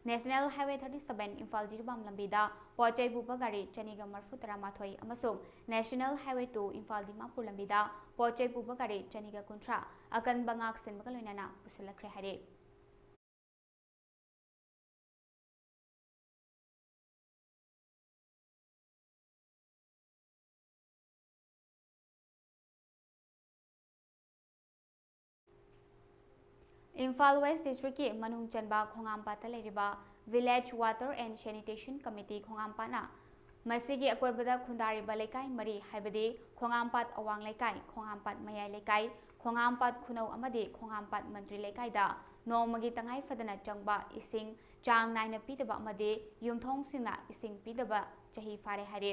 National Highway thirty seven Imphal Jiribam ꯂꯝꯕꯤꯗ ꯄꯣꯠ ꯆꯩ ꯄꯨꯕ ꯒꯥꯔꯤ ꯆꯅꯤꯒ ꯃꯔꯤꯐꯨ ꯇꯔꯥ ꯃꯥꯊꯣꯏ ꯑꯃꯁꯨꯡ National Highway two Imphal Dimapur ꯂꯝꯕꯤꯗ ꯄꯣꯠ ꯆꯩ ꯄꯨꯕ ꯒꯥꯔꯤ ꯆꯅꯤꯒ ꯀꯨꯟꯊ꯭ꯔꯥ ꯑꯀꯟꯕ ꯉꯥꯛ ꯁꯦꯟꯕꯒ ꯂꯣꯏꯅꯅ ꯄꯨꯁꯤꯜꯂꯛꯈ꯭ꯔꯦ ꯍꯥꯏꯔꯤ꯫ ꯏꯝꯐꯥꯜ West District ꯀꯤ ꯃꯅꯨꯡ ꯆꯟꯕ ꯈꯣꯡꯉꯥꯝꯄꯥꯠꯇ ꯂꯩꯔꯤꯕ Village Water and Sanitation Committee ꯈꯣꯡꯉꯥꯝꯄꯥꯠꯅ ꯃꯁꯤꯒꯤ ꯑꯀꯣꯏꯕꯗ ꯈꯨꯟꯗꯥꯔꯤꯕ ꯂꯩꯀꯥꯏ ꯃꯔꯤ, ꯍꯥꯏꯕꯗꯤ ꯈꯣꯡꯉꯥꯝꯄꯥꯠ ꯑꯋꯥꯡ ꯂꯩꯀꯥꯏ, ꯈꯣꯡꯉꯥꯝꯄꯥꯠ ꯃꯌꯥꯏ ꯂꯩꯀꯥꯏ, ꯈꯣꯡꯉꯥꯝꯄꯥꯠ ꯈꯨꯅꯧ ꯑꯃꯗꯤ ꯈꯣꯡꯉꯥꯝꯄꯥꯠ ꯃꯟꯇ꯭ꯔꯤ ꯂꯩꯀꯥꯏꯗ ꯅꯣꯡꯃꯒꯤ ꯇꯉꯥꯏ ꯐꯗꯅ ꯆꯪꯕ ꯏꯁꯤꯡ ꯆꯥꯡ ꯅꯥꯏꯅ ꯄꯤꯗꯕ ꯑꯃꯗꯤ ꯌꯨꯝꯊꯣꯡꯁꯤꯡꯅ ꯏꯁꯤꯡ ꯄꯤꯗꯕ ꯆꯍꯤ ꯐꯥꯔꯦ ꯍꯥꯏꯔꯦ꯫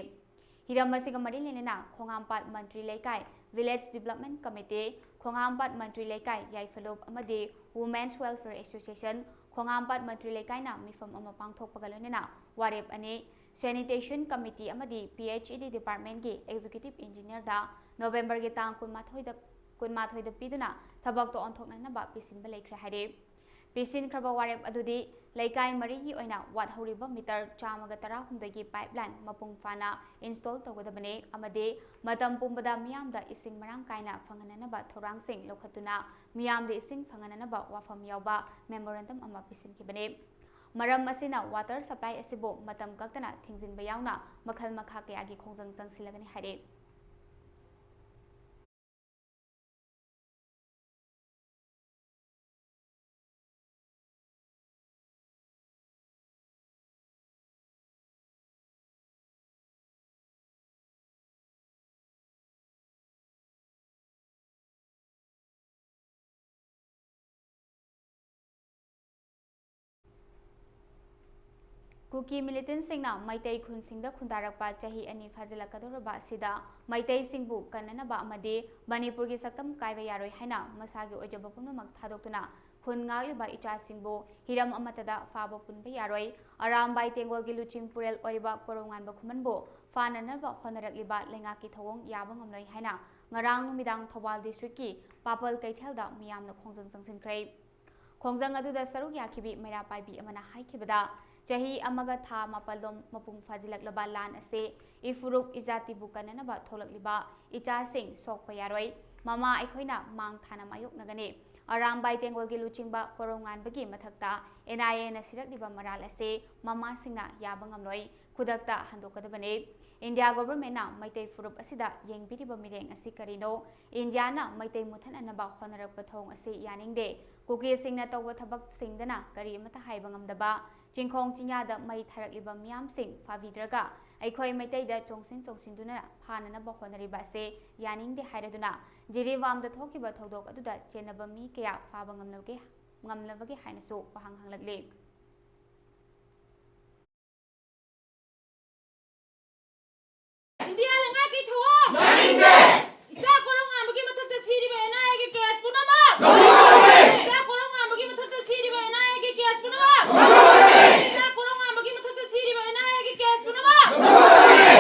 ꯍꯤꯔꯝ ꯑꯁꯤꯒ ꯃꯔꯤ ꯂꯩꯅꯅ ꯈꯣꯡꯉꯥꯝꯄꯥꯠ ꯃꯟꯇ꯭ꯔꯤ ꯂꯩꯀꯥꯏ, Village Development Committee, ꯈꯣꯡꯉꯥꯝꯄꯥꯠ ꯃꯟꯇ꯭ꯔꯤ ꯂꯩꯀꯥꯏ ꯌꯥꯏꯐꯂꯨꯞ ꯑꯃꯗꯤ Women's Welfare Association, ꯈꯣꯡꯉꯥꯝꯄꯥꯠ ꯃꯟꯇ꯭ꯔꯤ ꯂꯩꯀꯥꯏꯅ ꯃꯤꯐꯝ ꯑꯃ ꯄꯥꯡꯊꯣꯛꯄꯒ ꯂꯣꯏꯅꯅ ꯋꯥꯔꯦꯞ ꯑꯅꯤ Sanitation Committee ꯑꯃꯗꯤ P H E D Department ꯀꯤ Executive Engineer ꯗ November ꯒꯤ ꯇꯥꯡ ꯀꯨꯟꯃꯥꯊꯣꯏꯗ, ꯀꯨꯟꯃꯥꯊꯣꯏꯗ ꯄꯤꯗꯨꯅ ꯊꯕꯛꯇ ꯑꯣꯟꯊꯣꯛꯅꯅꯕ ꯄꯤꯁꯤꯟꯕ ꯂꯩꯈ꯭ꯔꯦ ꯍꯥꯏꯔꯤ꯫ ꯄꯤꯁꯤꯟꯈ꯭ꯔꯕ ꯋꯥꯔꯦꯞ ꯑꯗꯨꯗꯤ ꯂꯩꯀꯥꯏ ꯃꯔꯤꯒꯤ ꯑꯣꯏꯅ ꯋꯥꯠꯍꯧꯔꯤꯕ meter ꯆꯥꯝꯃꯒ ꯇꯔꯥꯍꯨꯝꯗꯣꯏꯒꯤ pipeline ꯃꯄꯨꯡ ꯐꯥꯅ install ꯇꯧꯒꯗꯕꯅꯤ ꯑꯃꯗꯤ ꯃꯇꯝ ꯄꯨꯝꯕꯗ ꯃꯤꯌꯥꯝꯗ ꯏꯁꯤꯡ ꯃꯔꯥꯡ ꯀꯥꯏꯅ ꯐꯪꯍꯟꯅꯅꯕ ꯊꯧꯔꯥꯡꯁꯤꯡ ꯂꯧꯈꯠꯇꯨꯅ ꯃꯤꯌꯥꯝꯗ ꯏꯁꯤꯡ ꯐꯪꯍꯟꯅꯅꯕ ꯋꯥꯐꯝ ꯌꯥꯎꯕ memorandum ꯑꯃ ꯄꯤꯁꯤꯟꯈꯤꯕꯅꯤ꯫ ꯃꯔꯝ ꯑꯁꯤꯅ water supply ꯑꯁꯤꯕꯨ ꯃꯇꯝ ꯀꯛꯇꯅ ꯊꯤꯡꯖꯤꯟꯕ ꯌꯥꯎꯅ ꯃꯈꯜ ꯃꯈꯥ ꯀꯌꯥꯒꯤ ꯈꯣꯡꯖꯪ ꯆꯪꯁꯤꯜꯂꯒꯅꯤ ꯍꯥꯏꯔꯤ꯫ ꯀꯨꯀꯤ militant ꯁꯤꯡꯅ ꯃꯩꯇꯩ ꯈꯨꯟꯁꯤꯡꯗ ꯈꯨꯟꯗꯥꯔꯛꯄ ꯆꯍꯤ ꯑꯅꯤ ꯐꯥꯖꯤꯜꯂꯛꯀꯗꯧꯔꯕ ꯑꯁꯤꯗ ꯃꯩꯇꯩꯁꯤꯡꯕꯨ ꯀꯟꯅꯅꯕ ꯑꯃꯗꯤ ꯃꯅꯤꯄꯨꯔꯒꯤ ꯁꯛꯇꯝ ꯀꯥꯏꯕ ꯌꯥꯔꯣꯏ ꯍꯥꯏꯅ ꯃꯁꯥꯒꯤ ꯑꯣꯏꯖꯕ ꯄꯨꯝꯅꯃꯛ ꯊꯥꯗꯣꯛꯇꯨꯅ ꯈꯨꯟ ꯉꯥꯛꯂꯤꯕ ꯏꯆꯥꯁꯤꯡꯕꯨ ꯍꯤꯔꯝ ꯑꯃꯠꯇꯗ ꯐꯥꯕ ꯄꯨꯟꯕ ꯌꯥꯔꯣꯏ, ꯑꯔꯥꯝꯕꯥꯏ ꯇꯦꯡꯒꯣꯜꯒꯤ ꯂꯨꯆꯤꯡ ꯄꯨꯔꯦꯜ ꯑꯣꯏꯔꯤꯕ ꯀꯣꯔꯧꯉꯥꯟꯕ ꯈꯨꯃꯟꯕꯨ ꯐꯥꯅꯅꯕ ꯍꯣꯠꯅꯔꯛꯂꯤꯕ ꯂꯩꯉꯥꯛꯀꯤ ꯊꯧꯑꯣꯡ ꯌꯥꯕ ꯉꯝꯂꯣꯏ ꯍꯥꯏꯅ ꯉꯔꯥꯡ ꯅꯨꯃꯤꯗꯥꯡ ꯊꯧꯕꯥꯜ districtꯀꯤ ꯄꯥꯄꯜ ꯀꯩꯊꯦꯜꯗ ꯃꯤꯌꯥꯝꯅ ꯈꯣꯡꯖꯪ ꯆꯪꯁꯤꯟꯈ꯭ꯔꯦ꯫ ꯈꯣꯡꯖꯪ ꯑꯗꯨꯗ ꯁꯔꯨꯛ ꯌꯥꯈꯤꯕꯤ ꯃꯩꯔꯥ ꯄꯥꯏꯕꯤ ꯑꯃꯅ ꯍꯥꯏꯈꯤꯕꯗ, ꯆꯍꯤ ꯑꯃꯒ ꯊꯥ ꯃꯥꯄꯜꯂꯣꯝ ꯃꯄꯨꯡ ꯐꯥꯖꯤꯜꯂꯛꯂꯕ ꯂꯥꯟ ꯑꯁꯤ ꯏꯐꯨꯔꯨꯞ ꯏꯖꯥꯇꯤꯕꯨ ꯀꯟꯅꯅꯕ ꯊꯣꯛꯂꯛꯂꯤꯕ ꯏꯆꯥꯁꯤꯡ ꯁꯣꯛꯄ ꯌꯥꯔꯣꯏ꯫ ꯃꯃꯥ ꯑꯩꯈꯣꯏꯅ ꯃꯥꯡ ꯊꯥꯅ ꯃꯥꯌꯣꯛꯅꯒꯅꯤ꯫ ꯑꯔꯥꯝꯕꯥꯏ ꯇꯦꯡꯒꯣꯜꯒꯤ ꯂꯨꯆꯤꯡꯕ ꯀꯣꯔꯧꯉꯥꯟꯕꯒꯤ ꯃꯊꯛꯇ NIAꯅ ꯁꯤꯔꯛꯂꯤꯕ ꯃꯔꯥꯜ ꯑꯁꯤ ꯃꯃꯥꯁꯤꯡꯅ ꯌꯥꯕ ꯉꯝꯂꯣꯏ꯫ ꯈꯨꯗꯛꯇ ꯍꯟꯗꯣꯛꯀꯗꯕꯅꯤ꯫ ꯏꯟꯗꯤꯌꯥ ꯒꯣꯚꯔꯟꯃꯦꯟꯠꯅ ꯃꯩꯇꯩ ꯐꯨꯔꯨꯞ ꯑꯁꯤꯗ ꯌꯦꯡꯕꯤꯔꯤꯕ ꯃꯤꯠꯌꯦꯡ ꯑꯁꯤ ꯀꯔꯤꯅꯣ? ꯏꯟꯗꯤꯌꯥꯅ ꯃꯩꯇꯩ ꯃꯨꯠꯊꯠꯅꯅꯕ ꯍꯣꯠꯅꯔꯛꯄ ꯊꯧꯑꯣꯡ ꯑꯁꯤ ꯌꯥꯅꯤꯡꯗꯦ꯫ ꯀꯨꯀꯤꯁꯤꯡꯅ ꯇꯧꯕ ꯊꯕꯛꯁꯤꯡꯗꯅ ꯀꯔꯤ ꯑꯃꯠꯇ ꯍꯥꯏꯕ ꯉꯝꯗꯕ, ꯆꯤꯡꯈꯣꯡ ꯆꯤꯡꯌꯥꯗ ꯃꯩ ꯊꯥꯔꯛꯂꯤꯕ ꯃꯤꯌꯥꯝꯁꯤꯡ ꯐꯥꯕꯤꯗ꯭ꯔꯒ ꯑꯩꯈꯣꯏ ꯃꯩꯇꯩꯗ ꯆꯣꯡꯁꯤꯟ ꯆꯣꯡꯁꯤꯟꯗꯨꯅ ꯐꯥꯅꯅꯕ ꯍꯣꯠꯅꯔꯤꯕ ꯑꯁꯤ ꯌꯥꯅꯤꯡꯗꯦ ꯍꯥꯏꯔꯗꯨꯅ ꯖꯤꯔꯤꯕꯥꯝꯗ ꯊꯣꯛꯈꯤꯕ ꯊꯧꯗꯣꯛ ꯑꯗꯨꯗ ꯆꯦꯟꯅꯕ ꯃꯤ ꯀꯌꯥ ꯐꯥꯕ ꯉꯝꯂꯒꯦ, ꯉꯝꯂꯕꯒꯦ ꯍꯥꯏꯅꯁꯨ ꯋꯥꯍꯪ ꯍꯪꯂꯛꯂꯤ꯫ ꯏꯟꯗꯤꯌꯥ ꯂꯩꯉꯥꯛꯀꯤ ꯊꯧꯑꯣꯡ! ꯏꯆꯥ ꯀꯣꯔꯧꯉꯥꯟꯕꯒꯤ ꯃꯊꯛꯇ ꯁꯤꯔꯤꯕ NIAꯒꯤ case ꯄꯨꯝꯅꯃꯛ! ꯏꯆꯥ ꯀꯣꯔꯧꯉꯥꯟꯕꯒꯤ ꯃꯊꯛꯇ ꯁꯤꯔꯤꯕ NIAꯒꯤ case ꯄꯨꯝꯅꯃꯛ! ꯏꯆꯥ ꯀꯣꯔꯧꯉꯥꯟꯕꯒꯤ ꯃꯊꯛꯇ ꯁꯤꯔꯤꯕ NIAꯒꯤ case ꯄꯨꯝꯅꯃꯛ!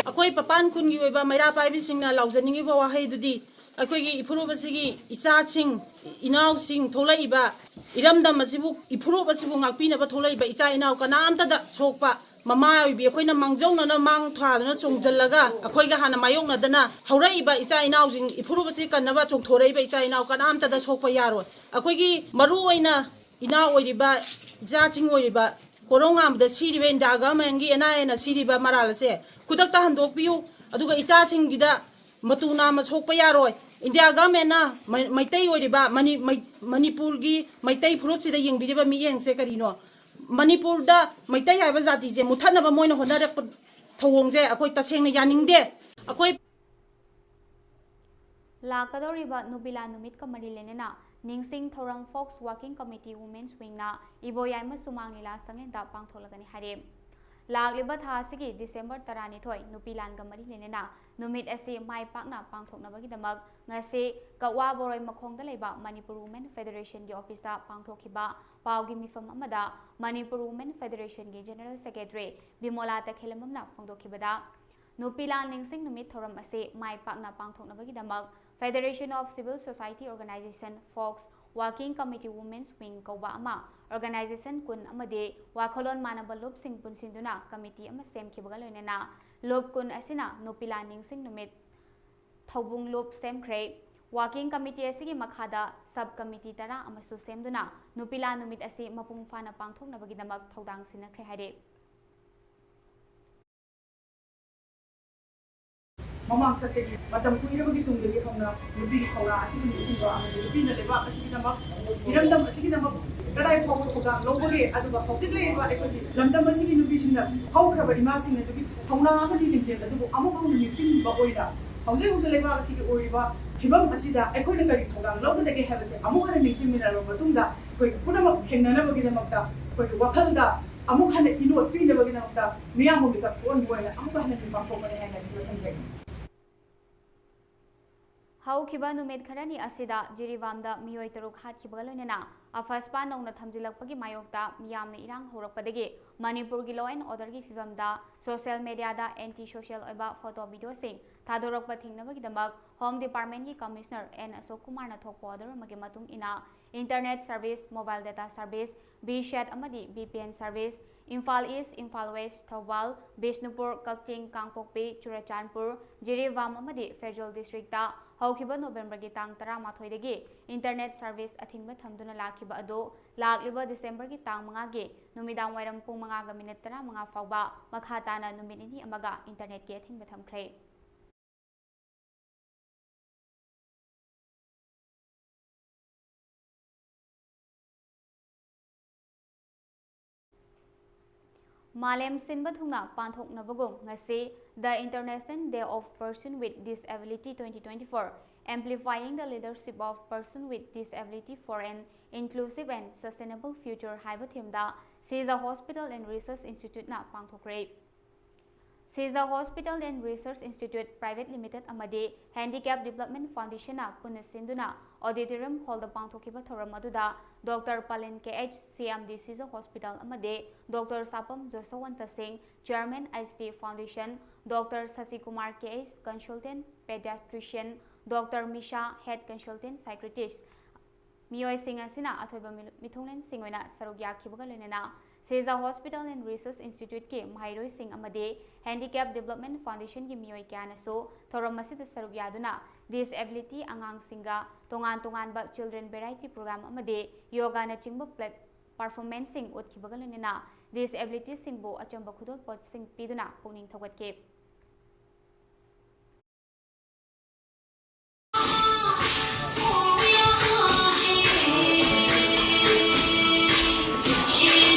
ꯑꯩꯈꯣꯏ ꯄꯄꯥꯟ ꯈꯨꯟꯒꯤ ꯑꯣꯏꯕ ꯃꯩꯔꯥ ꯄꯥꯏꯕꯤꯁꯤꯡꯅ ꯂꯥꯎꯖꯅꯤꯡꯉꯤꯕ ꯋꯥꯍꯩꯗꯨꯗꯤ, ꯑꯩꯈꯣꯏꯒꯤ ꯏꯐꯨꯔꯨꯞ ꯑꯁꯤꯒꯤ ꯏꯆꯥꯁꯤꯡ, ꯏꯅꯥꯎꯁꯤꯡ ꯊꯣꯛꯂꯛꯏꯕ ꯏꯔꯝꯗꯝ ꯑꯁꯤꯕꯨ, ꯏꯐꯨꯔꯨꯞ ꯑꯁꯤꯕꯨ ꯉꯥꯛꯄꯤꯅꯕ ꯊꯣꯛꯂꯛꯏꯕ ꯏꯆꯥ ꯏꯅꯥꯎ ꯀꯅꯥꯝꯇꯗ ꯁꯣꯛꯄ, ꯃꯃꯥ ꯑꯣꯏꯕꯤ ꯑꯩꯈꯣꯏꯅ ꯃꯥꯡꯖꯧꯅꯅ ꯃꯥꯡ ꯊꯥꯗꯨꯅ ꯆꯣꯡꯁꯤꯜꯂꯒ ꯑꯩꯈꯣꯏꯒ ꯍꯥꯟꯅ ꯃꯥꯌꯣꯛꯅꯗꯅ ꯍꯧꯔꯛꯏꯕ ꯏꯆꯥ ꯏꯅꯥꯎꯁꯤꯡ, ꯏꯐꯨꯔꯨꯞ ꯑꯁꯤ ꯀꯟꯅꯕ ꯆꯣꯡꯊꯣꯔꯛꯏꯕ ꯏꯆꯥ ꯏꯅꯥꯎ ꯀꯅꯥꯝꯇꯗ ꯁꯣꯛꯄ ꯌꯥꯔꯣꯏ꯫ ꯑꯩꯈꯣꯏꯒꯤ ꯃꯔꯨ ꯑꯣꯏꯅ ꯏꯅꯥꯎ ꯑꯣꯏꯔꯤꯕ ꯏꯆꯥꯁꯤꯡ ꯑꯣꯏꯔꯤꯕ ꯀꯣꯔꯧꯉꯥꯟꯕꯗ ꯁꯤꯔꯤꯕ ꯏꯟꯗꯤꯌꯥ ꯒꯚꯔꯟꯃꯦꯟꯠꯀꯤ NIAꯅ ꯁꯤꯔꯤꯕ ꯃꯔꯥꯜ ꯑꯁꯦ ꯈꯨꯗꯛꯇ ꯍꯟꯗꯣꯛꯄꯤꯌꯨ, ꯑꯗꯨꯒ ꯏꯆꯥꯁꯤꯡꯒꯤꯗ ꯃꯇꯨ ꯅꯥꯝꯃ ꯁꯣꯛꯄ ꯌꯥꯔꯣꯏ꯫ ꯏꯟꯗꯤꯌꯥ ꯒꯚꯔꯟꯃꯦꯟꯠꯅ ꯃꯩ-, ꯃꯩꯇꯩ ꯑꯣꯏꯔꯤꯕ ꯃꯅꯤ-, ꯃꯩ-, ꯃꯅꯤꯄꯨꯔꯒꯤ ꯃꯩꯇꯩ ꯐꯨꯔꯨꯞꯁꯤꯗ ꯌꯦꯡꯕꯤꯔꯤꯕ ꯃꯤꯠꯌꯦꯡꯁꯦ ꯀꯔꯤꯅꯣ? ꯃꯅꯤꯄꯨꯔꯗ ꯃꯩꯇꯩ ꯍꯥꯏꯕ ꯖꯥꯇꯤꯁꯦ ꯃꯨꯠꯊꯠꯅꯕ ꯃꯣꯏꯅ ꯍꯣꯠꯅꯔꯛꯄ ꯊꯧꯑꯣꯡꯁꯦ ꯑꯩꯈꯣꯏ ꯇꯁꯦꯡꯅ ꯌꯥꯅꯤꯡꯗꯦ꯫ ꯑꯩꯈꯣꯏ ꯂꯥꯛꯀꯗꯧꯔꯤꯕ ꯅꯨꯄꯤ ꯂꯥꯟ ꯅꯨꯃꯤꯠꯀ ꯃꯔꯤ ꯂꯩꯅꯅ ꯅꯤꯡꯁꯤꯡ ꯊꯧꯔꯝ Fox Walking Committee Women's Wingꯅ ꯏꯕꯣꯌꯥꯏꯃ ꯁꯨꯃꯥꯡ ꯂꯤꯂꯥ ꯁꯪꯂꯦꯟꯗ ꯄꯥꯡꯊꯣꯛꯂꯒꯅꯤ ꯍꯥꯏꯔꯤ꯫ ꯂꯥꯛꯂꯤꯕ ꯊꯥ ꯑꯁꯤꯒꯤ December ꯇꯔꯥꯅꯤꯊꯣꯏ ꯅꯨꯄꯤ ꯂꯥꯟꯒ ꯃꯔꯤ ꯂꯩꯅꯅ ꯅꯨꯃꯤꯠ ꯑꯁꯤ ꯃꯥꯏ ꯄꯥꯛꯅ ꯄꯥꯡꯊꯣꯛꯅꯕꯒꯤꯗꯃꯛ ꯉꯁꯤ ꯀꯛꯋꯥ ꯕꯣꯔꯣꯏ ꯃꯈꯣꯡꯗ ꯂꯩꯕ ꯃꯅꯤꯄꯨꯔ Women Federationꯒꯤ officeꯇ ꯄꯥꯡꯊꯣꯛꯈꯤꯕ ꯄꯥꯎꯒꯤ ꯃꯤꯐꯝ ꯑꯃꯗ ꯃꯅꯤꯄꯨꯔ Women Federationꯒꯤ General Secretary ꯕꯤꯃꯣꯂꯥ ꯇꯈꯦꯜꯂꯝꯕꯝꯅ ꯐꯣꯡꯗꯣꯛꯈꯤꯕꯗ, ꯅꯨꯄꯤ ꯂꯥꯟ ꯅꯤꯡꯁꯤꯡ ꯅꯨꯃꯤꯠ ꯊꯧꯔꯝ ꯑꯁꯤ ꯃꯥꯏ ꯄꯥꯛꯅ ꯄꯥꯡꯊꯣꯛꯅꯕꯒꯤꯗꯃꯛ Federation of Civil Society Organization, fox, Working Committee, Women's Wing ꯀꯧꯕ ꯑꯃ, organization ꯀꯨꯟ ꯑꯃꯗꯤ ꯋꯥꯈꯜꯂꯣꯟ ꯃꯥꯟꯅꯕ ꯂꯨꯞꯁꯤꯡ ꯄꯨꯟꯁꯤꯟꯗꯨꯅ committee ꯑꯃ ꯁꯦꯝꯈꯤꯕꯒ ꯂꯣꯏꯅꯅ ꯂꯨꯞ ꯀꯨꯟ ꯑꯁꯤꯅ ꯅꯨꯄꯤ ꯂꯥꯟ ꯅꯤꯡꯁꯤꯡ ꯅꯨꯃꯤꯠ ꯊꯧꯕꯨꯡ ꯂꯨꯞ ꯁꯦꯝꯈ꯭ꯔꯦ꯫ Working Committee ꯑꯁꯤꯒꯤ ꯃꯈꯥꯗ sub committee ꯇꯔꯥ ꯑꯃꯁꯨ ꯁꯦꯝꯗꯨꯅ ꯅꯨꯄꯤ ꯂꯥꯟ ꯅꯨꯃꯤꯠ ꯑꯁꯤ ꯃꯄꯨꯡ ꯐꯥꯅ ꯄꯥꯡꯊꯣꯛꯅꯕꯒꯤꯗꯃꯛ ꯊꯧꯗꯥꯡ ꯁꯤꯟꯅꯈ꯭ꯔꯦ ꯍꯥꯏꯔꯤ꯫ ꯃꯃꯥꯡꯊꯛꯇꯒꯤ ꯃꯇꯝ ꯀꯨꯏꯔꯕꯒꯤ ꯇꯨꯡꯗꯒꯤ ꯍꯧꯅ ꯅꯨꯄꯤꯒꯤ ꯊꯧꯅꯥ ꯑꯁꯤꯕꯨ ꯅꯤꯡꯁꯤꯡꯕ ꯑꯃꯗꯤ ꯅꯨꯄꯤꯅ ꯂꯩꯕꯥꯛ ꯑꯁꯤꯒꯤꯗꯃꯛ, ꯏꯔꯝꯗꯝ ꯑꯁꯤꯒꯤꯗꯃꯛ ꯀꯗꯥꯏ ꯐꯥꯎꯕ ꯊꯧꯗꯥꯡ ꯂꯧꯕꯒꯦ, ꯑꯗꯨꯒ ꯍꯧꯖꯤꯛ ꯂꯩꯔꯤꯕ ꯑꯩꯈꯣꯏꯒꯤ ꯂꯝꯗꯝ ꯑꯁꯤꯒꯤ ꯅꯨꯄꯤꯁꯤꯡꯅ ꯍꯧꯈ꯭ꯔꯕ ꯏꯃꯥꯁꯤꯡ ꯑꯗꯨꯒꯤ ꯊꯧꯅꯥ ꯑꯃꯗꯤ ꯂꯤꯡꯖꯦꯜ ꯑꯗꯨꯕꯨ ꯑꯃꯨꯛ ꯍꯟꯅ ꯅꯤꯡꯁꯤꯡꯕ ꯑꯣꯏꯅ ꯍꯧꯖꯤꯛ ꯍꯧꯖꯤꯛ ꯂꯩꯕꯥꯛ ꯑꯁꯤꯒꯤ ꯑꯣꯏꯔꯤꯕ ꯐꯤꯕꯝ ꯑꯁꯤꯗ ꯑꯩꯈꯣꯏꯅ ꯀꯔꯤ ꯊꯧꯗꯥꯡ ꯂꯧꯒꯗꯒꯦ ꯍꯥꯏꯕꯁꯦ ꯑꯃꯨꯛ ꯍꯟꯅ ꯅꯤꯡꯁꯤꯡꯃꯤꯟꯅꯔꯕ ꯃꯇꯨꯡꯗ, ꯑꯩꯈꯣꯏ ꯄꯨꯝꯅꯃꯛ ꯊꯦꯡꯅꯅꯕꯒꯤꯗꯃꯛꯇ, ꯑꯩꯈꯣꯏꯒꯤ ꯋꯥꯈꯜꯗ ꯑꯃꯨꯛ ꯍꯟꯅ ꯏꯅꯣꯠ ꯄꯤꯅꯕꯒꯤꯗꯃꯛꯇ ꯃꯤꯌꯥꯝꯕꯨ ꯃꯤꯀꯞ ꯊꯣꯛꯍꯟꯕ ꯑꯣꯏꯅ ꯑꯃꯨꯛꯀ ꯍꯟꯅ ꯄꯥꯡꯊꯣꯛꯄꯅꯤ ꯍꯥꯏꯅ ꯁꯤꯗ ꯊꯝꯖꯒꯦ꯫ ꯍꯧꯈꯤꯕ ꯅꯨꯃꯤꯠ ꯈꯔꯅꯤ ꯑꯁꯤꯗ ꯖꯤꯔꯤꯕꯥꯝꯗ ꯃꯤꯑꯣꯏ ꯇꯔꯨꯛ ꯍꯥꯠꯈꯤꯕꯒ ꯂꯣꯏꯅꯅ ꯑꯐꯁꯄꯥ ꯅꯧꯅ ꯊꯝꯖꯤꯜꯂꯛꯄꯒꯤ ꯃꯥꯌꯣꯛꯇ ꯃꯤꯌꯥꯝꯅ ꯏꯔꯥꯡ ꯍꯧꯔꯛꯄꯗꯒꯤ ꯃꯅꯤꯄꯨꯔꯒꯤ law and orderꯒꯤ ꯐꯤꯕꯝꯗ social mediaꯗ anti social ꯑꯣꯏꯕ photo videoꯁꯤꯡ ꯊꯥꯗꯣꯔꯛꯄ ꯊꯤꯡꯅꯕꯒꯤꯗꯃꯛ Home Departmentꯀꯤ Commissioner ꯑꯦꯟ ꯑꯁꯣꯛ ꯀꯨꯃꯥꯔꯅ ꯊꯣꯛꯄ order ꯑꯃꯒꯤ ꯃꯇꯨꯡ ꯏꯟꯅ internet service, mobile data service, VSAT ꯑꯃꯗꯤ VPN service, ꯏꯝꯐꯥꯜ ꯏꯁ, ꯏꯝꯐꯥꯜ ꯋꯦꯁ, ꯊꯧꯕꯥꯜ, ꯕꯤꯁꯅꯨꯄꯨꯔ, ꯀꯛꯆꯤꯡ, ꯀꯥꯡꯄꯣꯛꯄꯤ, ꯆꯨꯔꯆꯥꯟꯄꯨꯔ, ꯖꯤꯔꯤꯕꯥꯝ ꯑꯃꯗꯤ ꯐꯦꯔꯖꯣꯜ districtꯇ ꯍꯧꯈꯤꯕ ꯅꯣꯕꯦꯝꯕꯔꯒꯤ ꯇꯥꯡ ꯇꯔꯥꯃꯥꯊꯣꯏꯗꯒꯤ internet service ꯑꯊꯤꯡꯕ ꯊꯝꯗꯨꯅ ꯂꯥꯛꯈꯤꯕ ꯑꯗꯨ ꯂꯥꯛꯂꯤꯕ ꯗꯤꯁꯦꯝꯕꯔꯒꯤ ꯇꯥꯡ ꯃꯉꯥꯒꯤ ꯅꯨꯃꯤꯗꯥꯡ ꯋꯥꯏꯔꯝ ꯄꯨꯡ ꯃꯉꯥꯒ minute ꯇꯔꯥꯃꯉꯥ ꯐꯥꯎꯕ ꯃꯈꯥ ꯇꯥꯅ ꯅꯨꯃꯤꯠ ꯅꯤꯅꯤ ꯑꯃꯒ internetꯀꯤ ꯑꯊꯤꯡꯕ ꯊꯝꯈ꯭ꯔꯦ꯫ ꯃꯥꯂꯦꯝ ꯁꯤꯟꯕ ꯊꯨꯡꯅ ꯄꯥꯡꯊꯣꯛꯅꯕꯒꯨꯝ ꯉꯁꯤ The International Day of Person with Disability twenty twenty-four, Amplifying the Leadership of Person with Disability for an Inclusive and Sustainable Future ꯍꯥꯏꯕ themeꯗ Seiza Hospital and Research Instituteꯅ ꯄꯥꯡꯊꯣꯛꯈ꯭ꯔꯦ꯫ Seiza Hospital and Research Institute Private Limited ꯑꯃꯗꯤ Handicap Development Foundationꯅ ꯄꯨꯟꯅ ꯁꯤꯟꯗꯨꯅ Auditorium Hallꯗ ꯄꯥꯡꯊꯣꯛꯈꯤꯕ ꯊꯧꯔꯝ ꯑꯗꯨꯗ Doctor Palin K H, C M D Sija Hospital ꯑꯃꯗꯤ Doctor Sapam Jaswanta Singh, Chairman H T Foundation, Doctor Sasikumar K H, Consultant Pediatrician, Doctor Misha, Head Consultant Psychiatrist, ꯃꯤꯑꯣꯏꯁꯤꯡ ꯑꯁꯤꯅ ꯑꯊꯣꯏꯕ ꯃꯤ-, ꯃꯤꯊꯨꯡꯂꯦꯟꯁꯤꯡ ꯑꯣꯏꯅ ꯁꯔꯨꯛ ꯌꯥꯈꯤꯕꯒ ꯂꯣꯏꯅꯅ Sija Hospital and Research Instituteꯀꯤ ꯃꯍꯩꯔꯣꯏꯁꯤꯡ ꯑꯃꯗꯤ Handicap Development Foundationꯒꯤ ꯃꯤꯑꯣꯏ ꯀꯌꯥꯅꯁꯨ ꯊꯧꯔꯝ ꯑꯁꯤꯗ ꯁꯔꯨꯛ ꯌꯥꯗꯨꯅ disability ꯑꯉꯥꯡꯁꯤꯡꯒ ꯇꯣꯉꯥꯟ ꯇꯣꯉꯥꯟꯕ children variety program ꯑꯃꯗꯤ ꯌꯣꯒꯥꯅꯆꯤꯡꯕ play-, performanceꯁꯤꯡ ꯎꯠꯈꯤꯕꯒ ꯂꯣꯏꯅꯅ disabilityꯁꯤꯡꯕꯨ ꯑꯆꯝꯕ ꯈꯨꯗꯣꯜꯄꯣꯠꯁꯤꯡ ꯄꯤꯗꯨꯅ ꯄꯨꯛꯅꯤꯡ ꯊꯧꯒꯠꯈꯤ꯫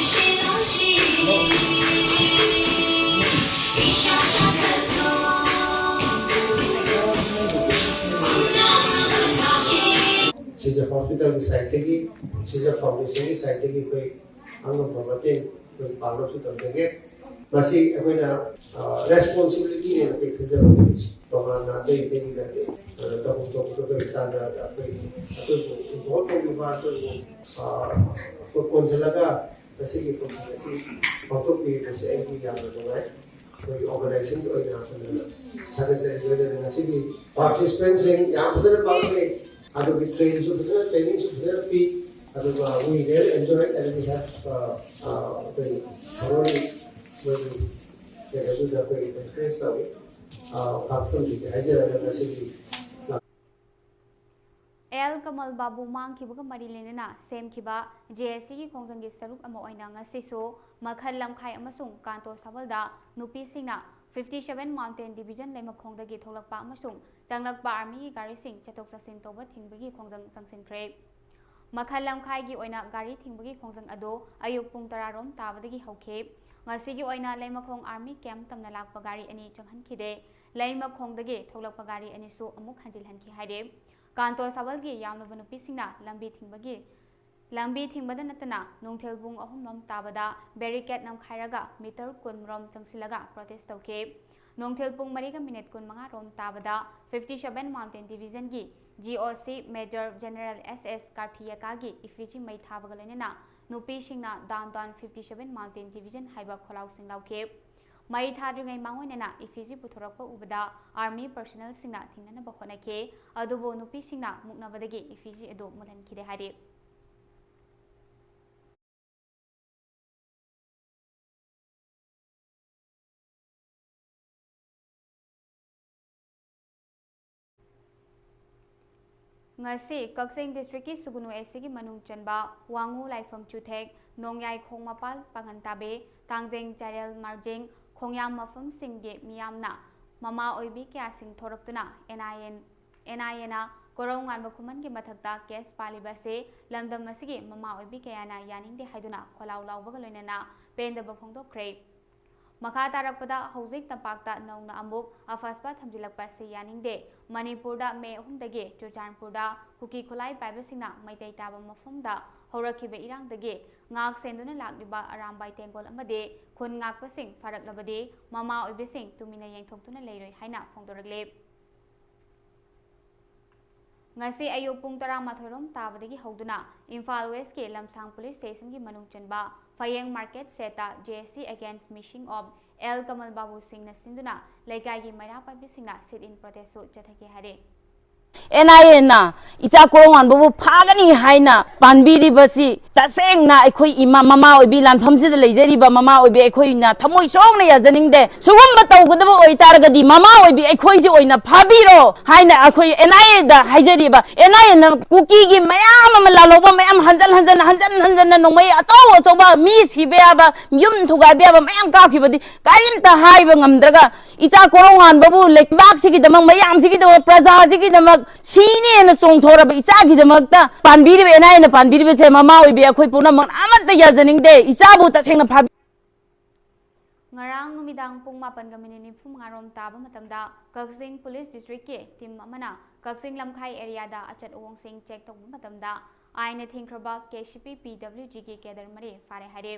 Sija Hospitalꯒꯤ sideꯇꯒꯤ, Sija Foundationꯒꯤ sideꯇꯒꯤ ꯑꯩꯈꯣꯏ ꯑꯉꯝꯕ ꯃꯇꯦꯡ ꯑꯩꯈꯣꯏ ꯄꯥꯡꯅꯕꯁꯨ ꯇꯧꯖꯒꯦ꯫ ꯃꯁꯤ ꯑꯩꯈꯣꯏꯅ, ꯑ, responsibilityꯅꯦꯅ ꯑꯩꯈꯣꯏ ꯈꯟꯖꯕ, ꯇꯣꯉꯥꯟꯅ ꯑꯇꯩ ꯑꯇꯩꯒꯤ ꯅꯠꯇꯦ꯫ ꯑ, ꯇꯧꯐꯝ ꯊꯣꯛꯄꯗꯣ ꯑꯩꯈꯣꯏ ꯇꯥꯟꯅꯔꯒ ꯑꯩꯈꯣꯏ, ꯑꯩꯈꯣꯏꯕꯨ involve ꯇꯧꯕꯤꯕ, ꯑꯩꯈꯣꯏꯕꯨ, ꯑ, ꯑꯩꯈꯣꯏ ꯀꯣꯟꯁꯤꯜꯂꯒ ꯉꯁꯤꯒꯤ function ꯑꯁꯤ ꯄꯥꯡꯊꯣꯛꯄꯤꯔꯤꯕꯁꯤ ꯑꯩꯗꯤ ꯌꯥꯝꯅ ꯅꯨꯡꯉꯥꯏ꯫ ꯑꯩꯈꯣꯏꯒꯤ organizationꯒꯤ ꯑꯣꯏꯅ ꯍꯟꯅ ꯊꯥꯒꯠꯆꯔꯤ꯫ ꯂꯣꯏꯅꯅ ꯉꯁꯤꯒꯤ participantꯁꯤꯡ ꯌꯥꯝ ꯐꯖꯅ ꯄꯥꯡꯊꯣꯛꯑꯦ꯫ ꯑꯗꯨꯒꯤ trainꯁꯨ ꯐꯖꯅ, trainingꯁꯨ ꯐꯖꯅ ꯄꯤ꯫ ꯑꯗꯨꯒ we really enjoy and we have, uh, uh, ꯑꯩꯈꯣꯏ thoroughly ꯃꯣꯏꯒꯤ ꯀꯩꯅꯣꯗꯨꯗ ꯑꯩꯈꯣꯏ encourage ꯇꯧꯏ꯫ ꯑ, ꯀꯥꯡꯈꯨꯜꯒꯤꯁꯦ ꯍꯥꯏꯖꯔꯒ ꯉꯁꯤꯒꯤ ꯑꯦꯜ ꯀꯃꯜ ꯕꯥꯕꯨ ꯃꯥꯡꯈꯤꯕꯒ ꯃꯔꯤ ꯂꯩꯅꯅ ꯁꯦꯝꯈꯤꯕ ꯖꯦ ꯑꯦꯁ ꯁꯤꯒꯤ ꯈꯣꯡꯖꯪꯒꯤ ꯁꯔꯨꯛ ꯑꯃ ꯑꯣꯏꯅ ꯉꯁꯤꯁꯨ ꯃꯈꯜ ꯂꯝꯈꯥꯏ ꯑꯃꯁꯨꯡ ꯀꯥꯟꯇꯣ ꯁꯥꯕꯜꯗ ꯅꯨꯄꯤꯁꯤꯡꯅ fifty seven Mountain Division ꯂꯩꯃꯈꯣꯡꯗꯒꯤ ꯊꯣꯛꯂꯛꯄ ꯑꯃꯁꯨꯡ ꯆꯪꯂꯛꯄ ꯑꯥꯔꯃꯤꯒꯤ ꯒꯥꯔꯤꯁꯤꯡ ꯆꯠꯊꯣꯛ ꯆꯠꯁꯤꯟ ꯇꯧꯕ ꯊꯤꯡꯕꯒꯤ ꯈꯣꯡꯖꯪ ꯆꯪꯁꯤꯟꯈ꯭ꯔꯦ꯫ ꯃꯈꯜ ꯂꯝꯈꯥꯏꯒꯤ ꯑꯣꯏꯅ ꯒꯥꯔꯤ ꯊꯤꯡꯕꯒꯤ ꯈꯣꯡꯖꯪ ꯑꯗꯨ ꯑꯌꯨꯛ ꯄꯨꯡ ꯇꯔꯥ ꯔꯣꯝ ꯇꯥꯕꯗꯒꯤ ꯍꯧꯈꯤ꯫ ꯉꯁꯤꯒꯤ ꯑꯣꯏꯅ ꯂꯩꯃꯈꯣꯡ ꯑꯥꯔꯃꯤ ꯀꯦꯝꯞ ꯇꯝꯅ ꯂꯥꯛꯄ ꯒꯥꯔꯤ ꯑꯅꯤ ꯆꯪꯍꯟꯈꯤꯗꯦ꯫ ꯂꯩꯃꯈꯣꯡꯗꯒꯤ ꯊꯣꯛꯂꯛꯄ ꯒꯥꯔꯤ ꯑꯅꯤꯁꯨ ꯑꯃꯨꯛ ꯍꯟꯖꯤꯜꯍꯟꯈꯤ ꯍꯥꯏꯔꯦ꯫ ꯀꯥꯟꯇꯣ ꯁꯥꯕꯜꯒꯤ ꯌꯥꯝꯂꯕ ꯅꯨꯄꯤꯁꯤꯡꯅ ꯂꯝꯕꯤ ꯊꯤꯡꯕꯒꯤ, ꯂꯝꯕꯤ ꯊꯤꯡꯕꯗ ꯅꯠꯇꯅ ꯅꯨꯡꯊꯤꯜ ꯄꯨꯡ ꯑꯍꯨꯝ ꯔꯣꯝ ꯇꯥꯕꯗ barricade ꯅꯝꯈꯥꯏꯔꯒ meter ꯀꯨꯟ ꯔꯣꯝ ꯆꯪꯁꯤꯜꯂꯒ protest ꯇꯧꯈꯤ꯫ ꯅꯨꯡꯊꯤꯜ ꯄꯨꯡ ꯃꯔꯤꯒ minute ꯀꯨꯟꯃꯉꯥ ꯔꯣꯝ ꯇꯥꯕꯗ fifty seven Mountain Divisionꯒꯤ G O ꯁꯤ Major General ꯑꯦꯁ ꯑꯦꯁ ꯀꯥꯔꯊꯤꯌꯥꯀꯥꯒꯤ effigy ꯃꯩ ꯊꯥꯕꯒ ꯂꯣꯏꯅꯅ ꯅꯨꯄꯤꯁꯤꯡꯅ Downtown fifty seven Mountain Division ꯍꯥꯏꯕ ꯈꯣꯜꯂꯥꯎꯁꯤꯡ ꯂꯥꯎꯈꯤ꯫ ꯃꯩ ꯊꯥꯗ꯭ꯔꯤꯉꯩ ꯃꯥꯡꯑꯣꯏꯅꯅ effigy ꯄꯨꯊꯣꯔꯛꯄ ꯎꯕꯗ army personnelꯁꯤꯡꯅ ꯊꯤꯡꯅꯅꯕ ꯍꯣꯠꯅꯈꯤ, ꯑꯗꯨꯕꯨ ꯅꯨꯄꯤꯁꯤꯡꯅ ꯃꯨꯛꯅꯕꯗꯒꯤ effigy ꯑꯗꯨ ꯃꯨꯜꯍꯟꯈꯤꯗꯦ ꯍꯥꯏꯔꯤ꯫ ꯉꯁꯤ ꯀꯛꯆꯤꯡ districtꯀꯤ ꯁꯨꯒꯨꯅꯨ ꯑꯦꯁ ꯁꯤꯒꯤ ꯃꯅꯨꯡ ꯆꯟꯕ ꯋꯥꯉꯨ, ꯂꯥꯏꯐꯝ ꯆꯨꯊꯦꯛ, ꯅꯣꯡꯌꯥꯏ ꯈꯣꯡ ꯃꯄꯥꯜ, ꯄꯥꯉꯟ ꯇꯥꯕꯦ, ꯇꯥꯡꯖꯦꯡ, ꯆꯥꯏꯔꯦꯜ, ꯃꯥꯔꯖꯤꯡ, ꯈꯣꯡꯌꯥꯝ ꯃꯐꯝꯁꯤꯡꯒꯤ ꯃꯤꯌꯥꯝꯅ ꯃꯃꯥ ꯑꯣꯏꯕꯤ ꯀꯌꯥꯁꯤꯡ ꯊꯣꯔꯛꯇꯨꯅ ꯑꯦꯟ ꯑꯥꯏ ꯑꯦꯟ, ꯑꯦꯟ ꯑꯥꯏ ꯑꯦꯅ ꯀꯣꯔꯧꯉꯥꯟꯕ ꯈꯨꯃꯟꯒꯤ ꯃꯊꯛꯇ case ꯄꯥꯜꯂꯤꯕ ꯑꯁꯤ ꯂꯝꯗꯝ ꯑꯁꯤꯒꯤ ꯃꯃꯥ ꯑꯣꯏꯕꯤ ꯀꯌꯥꯅ ꯌꯥꯅꯤꯡꯗꯦ ꯍꯥꯏꯗꯨꯅ ꯈꯣꯜꯂꯥꯎ ꯂꯥꯎꯕꯒ ꯂꯣꯏꯅꯅ ꯄꯦꯟꯗꯕ ꯐꯣꯡꯗꯣꯛꯈ꯭ꯔꯦ꯫ ꯃꯈꯥ ꯇꯥꯔꯛꯄꯗ ꯍꯧꯖꯤꯛ ꯇꯝꯄꯥꯛꯇ ꯅꯧꯅ ꯑꯃꯨꯛ ꯑꯐꯁꯄ ꯊꯝꯖꯤꯜꯂꯛꯄ ꯑꯁꯤ ꯌꯥꯅꯤꯡꯗꯦ꯫ ꯃꯅꯤꯄꯨꯔꯗ ꯃꯦ ꯑꯍꯨꯝꯗꯒꯤ ꯆꯨꯔꯆꯥꯟꯄꯨꯔꯗ ꯀꯨꯀꯤ ꯈꯨꯠꯂꯥꯏ ꯄꯥꯏꯕꯁꯤꯡꯅ ꯃꯩꯇꯩ ꯇꯥꯕ ꯃꯐꯝꯗ ꯍꯧꯔꯛꯈꯤꯕ ꯏꯔꯥꯡꯗꯒꯤ ꯉꯥꯛ ꯁꯦꯟꯗꯨꯅ ꯂꯥꯛꯂꯤꯕ ꯑꯔꯥꯝꯕꯥꯏ ꯇꯦꯡꯒꯣꯜ ꯑꯃꯗꯤ ꯈꯨꯟ ꯉꯥꯛꯄꯁꯤꯡ ꯐꯥꯔꯛꯂꯕꯗꯤ ꯃꯃꯥ ꯑꯣꯏꯕꯤꯁꯤꯡ ꯇꯨꯃꯤꯟꯅ ꯌꯦꯡꯊꯣꯛꯇꯨꯅ ꯂꯩꯔꯣꯏ ꯍꯥꯏꯅ ꯐꯣꯡꯗꯣꯔꯛꯂꯤ꯫ ꯉꯁꯤ ꯑꯌꯨꯛ ꯄꯨꯡ ꯇꯔꯥꯃꯥꯊꯣꯏ ꯔꯣꯝ ꯇꯥꯕꯗꯒꯤ ꯍꯧꯗꯨꯅ ꯏꯝꯐꯥꯜ Westꯀꯤ ꯂꯝꯁꯥꯡ police stationꯒꯤ ꯃꯅꯨꯡ ꯆꯟꯕ ꯐꯌꯦꯡ market setꯇ J S C against missing of L Kamal ꯕꯥꯕꯨꯁꯤꯡꯅ ꯁꯤꯟꯗꯨꯅ ꯂꯩꯀꯥꯏꯒꯤ ꯃꯩꯔꯥ ꯄꯥꯏꯕꯤꯁꯤꯡꯅ sit-in protestꯁꯨ ꯆꯠꯊꯈꯤ ꯍꯥꯏꯔꯤ꯫ ꯑꯦꯟ ꯑꯥꯏ ꯑꯦꯅ ꯏꯆꯥ ꯀꯣꯔꯧꯉꯥꯟꯕꯕꯨ ꯐꯥꯒꯅꯤ ꯍꯥꯏꯅ ꯄꯥꯟꯕꯤꯔꯤꯕꯁꯤ ꯇꯁꯦꯡꯅ ꯑꯩꯈꯣꯏ ꯏꯃꯥ, ꯃꯃꯥ ꯑꯣꯏꯕꯤ, ꯂꯥꯟꯐꯝꯁꯤꯗ ꯂꯩꯖꯔꯤꯕ ꯃꯃꯥ ꯑꯣꯏꯕꯤ ꯑꯩꯈꯣꯏꯅ ꯊꯃꯣꯏ ꯁꯣꯛꯅ ꯌꯥꯖꯅꯤꯡꯗꯦ꯫ ꯁꯤꯒꯨꯝꯕ ꯇꯧꯒꯗꯕ ꯑꯣꯏꯇꯥꯔꯒꯗꯤ ꯃꯃꯥ ꯑꯣꯏꯕꯤ ꯑꯩꯈꯣꯏꯁꯤ ꯑꯣꯏꯅ ꯐꯥꯕꯤꯔꯣ ꯍꯥꯏꯅ ꯑꯩꯈꯣꯏ ꯑꯦꯟ ꯑꯥꯏ ꯑꯦꯗ ꯍꯥꯏꯖꯔꯤꯕ꯫ ꯑꯦꯟ ꯑꯥꯏ ꯑꯦꯅ ꯀꯨꯀꯤꯒꯤ ꯃꯌꯥꯝ ꯑꯃ, ꯂꯥꯜꯍꯧꯕ ꯃꯌꯥꯝ ꯍꯟꯖꯟ ꯍꯟꯖꯟ, ꯍꯟꯖꯟ ꯍꯟꯖꯟꯅ ꯅꯣꯡꯃꯩ ꯑꯆꯧ ꯑꯆꯧꯕ, ꯃꯤ ꯁꯤꯕ ꯌꯥꯕ, ꯌꯨꯝ ꯊꯨꯒꯥꯏꯕ ꯌꯥꯕ ꯃꯌꯥꯝ ꯀꯥꯞꯈꯤꯕꯗꯤ ꯀꯔꯤꯝꯇ ꯍꯥꯏꯕ ꯉꯝꯗ꯭ꯔꯒ ꯏꯆꯥ ꯀꯣꯔꯧꯉꯥꯟꯕꯕꯨ ꯂꯩꯕꯥꯛꯁꯤꯒꯤꯗꯃꯛ, ꯃꯌꯥꯝꯁꯤꯒꯤꯗꯃꯛ, ꯄ꯭ꯔꯖꯥꯁꯤꯒꯤꯗꯃꯛ ꯁꯤꯅꯦꯅ ꯆꯣꯡꯊꯣꯔꯕ ꯏꯆꯥꯒꯤꯗꯃꯛꯇ ꯄꯥꯟꯕꯤꯔꯤꯕ, ꯑꯦꯟ ꯑꯥꯏ ꯑꯦꯅ ꯄꯥꯟꯕꯤꯔꯤꯕꯁꯦ ꯃꯃꯥ ꯑꯣꯏꯕꯤ ꯑꯩꯈꯣꯏ ꯄꯨꯝꯅꯃꯛ ꯑꯃꯠꯇ ꯌꯥꯖꯅꯤꯡꯗꯦ꯫ ꯏꯆꯥꯕꯨ ꯇꯁꯦꯡꯅ ꯐꯥꯕꯤ- ꯉꯔꯥꯡ ꯅꯨꯃꯤꯗꯥꯡ ꯄꯨꯡ ꯃꯥꯄꯟꯒ minute ꯅꯤꯐꯨ ꯃꯉꯥ ꯔꯣꯝ ꯇꯥꯕ ꯃꯇꯝꯗ ꯀꯛꯆꯤꯡ police districtꯀꯤ team ꯑꯃꯅ ꯀꯛꯆꯤꯡ ꯂꯝꯈꯥꯏ areaꯗ ꯑꯆꯠ ꯑꯋꯣꯡꯁꯤꯡ check ꯇꯧꯕ ꯃꯇꯝꯗ ꯑꯥꯏꯟꯅ ꯊꯤꯡꯈ꯭ꯔꯕ K C P P W Gꯒꯤ cadre ꯃꯔꯤ ꯐꯥꯔꯦ ꯍꯥꯏꯔꯤ꯫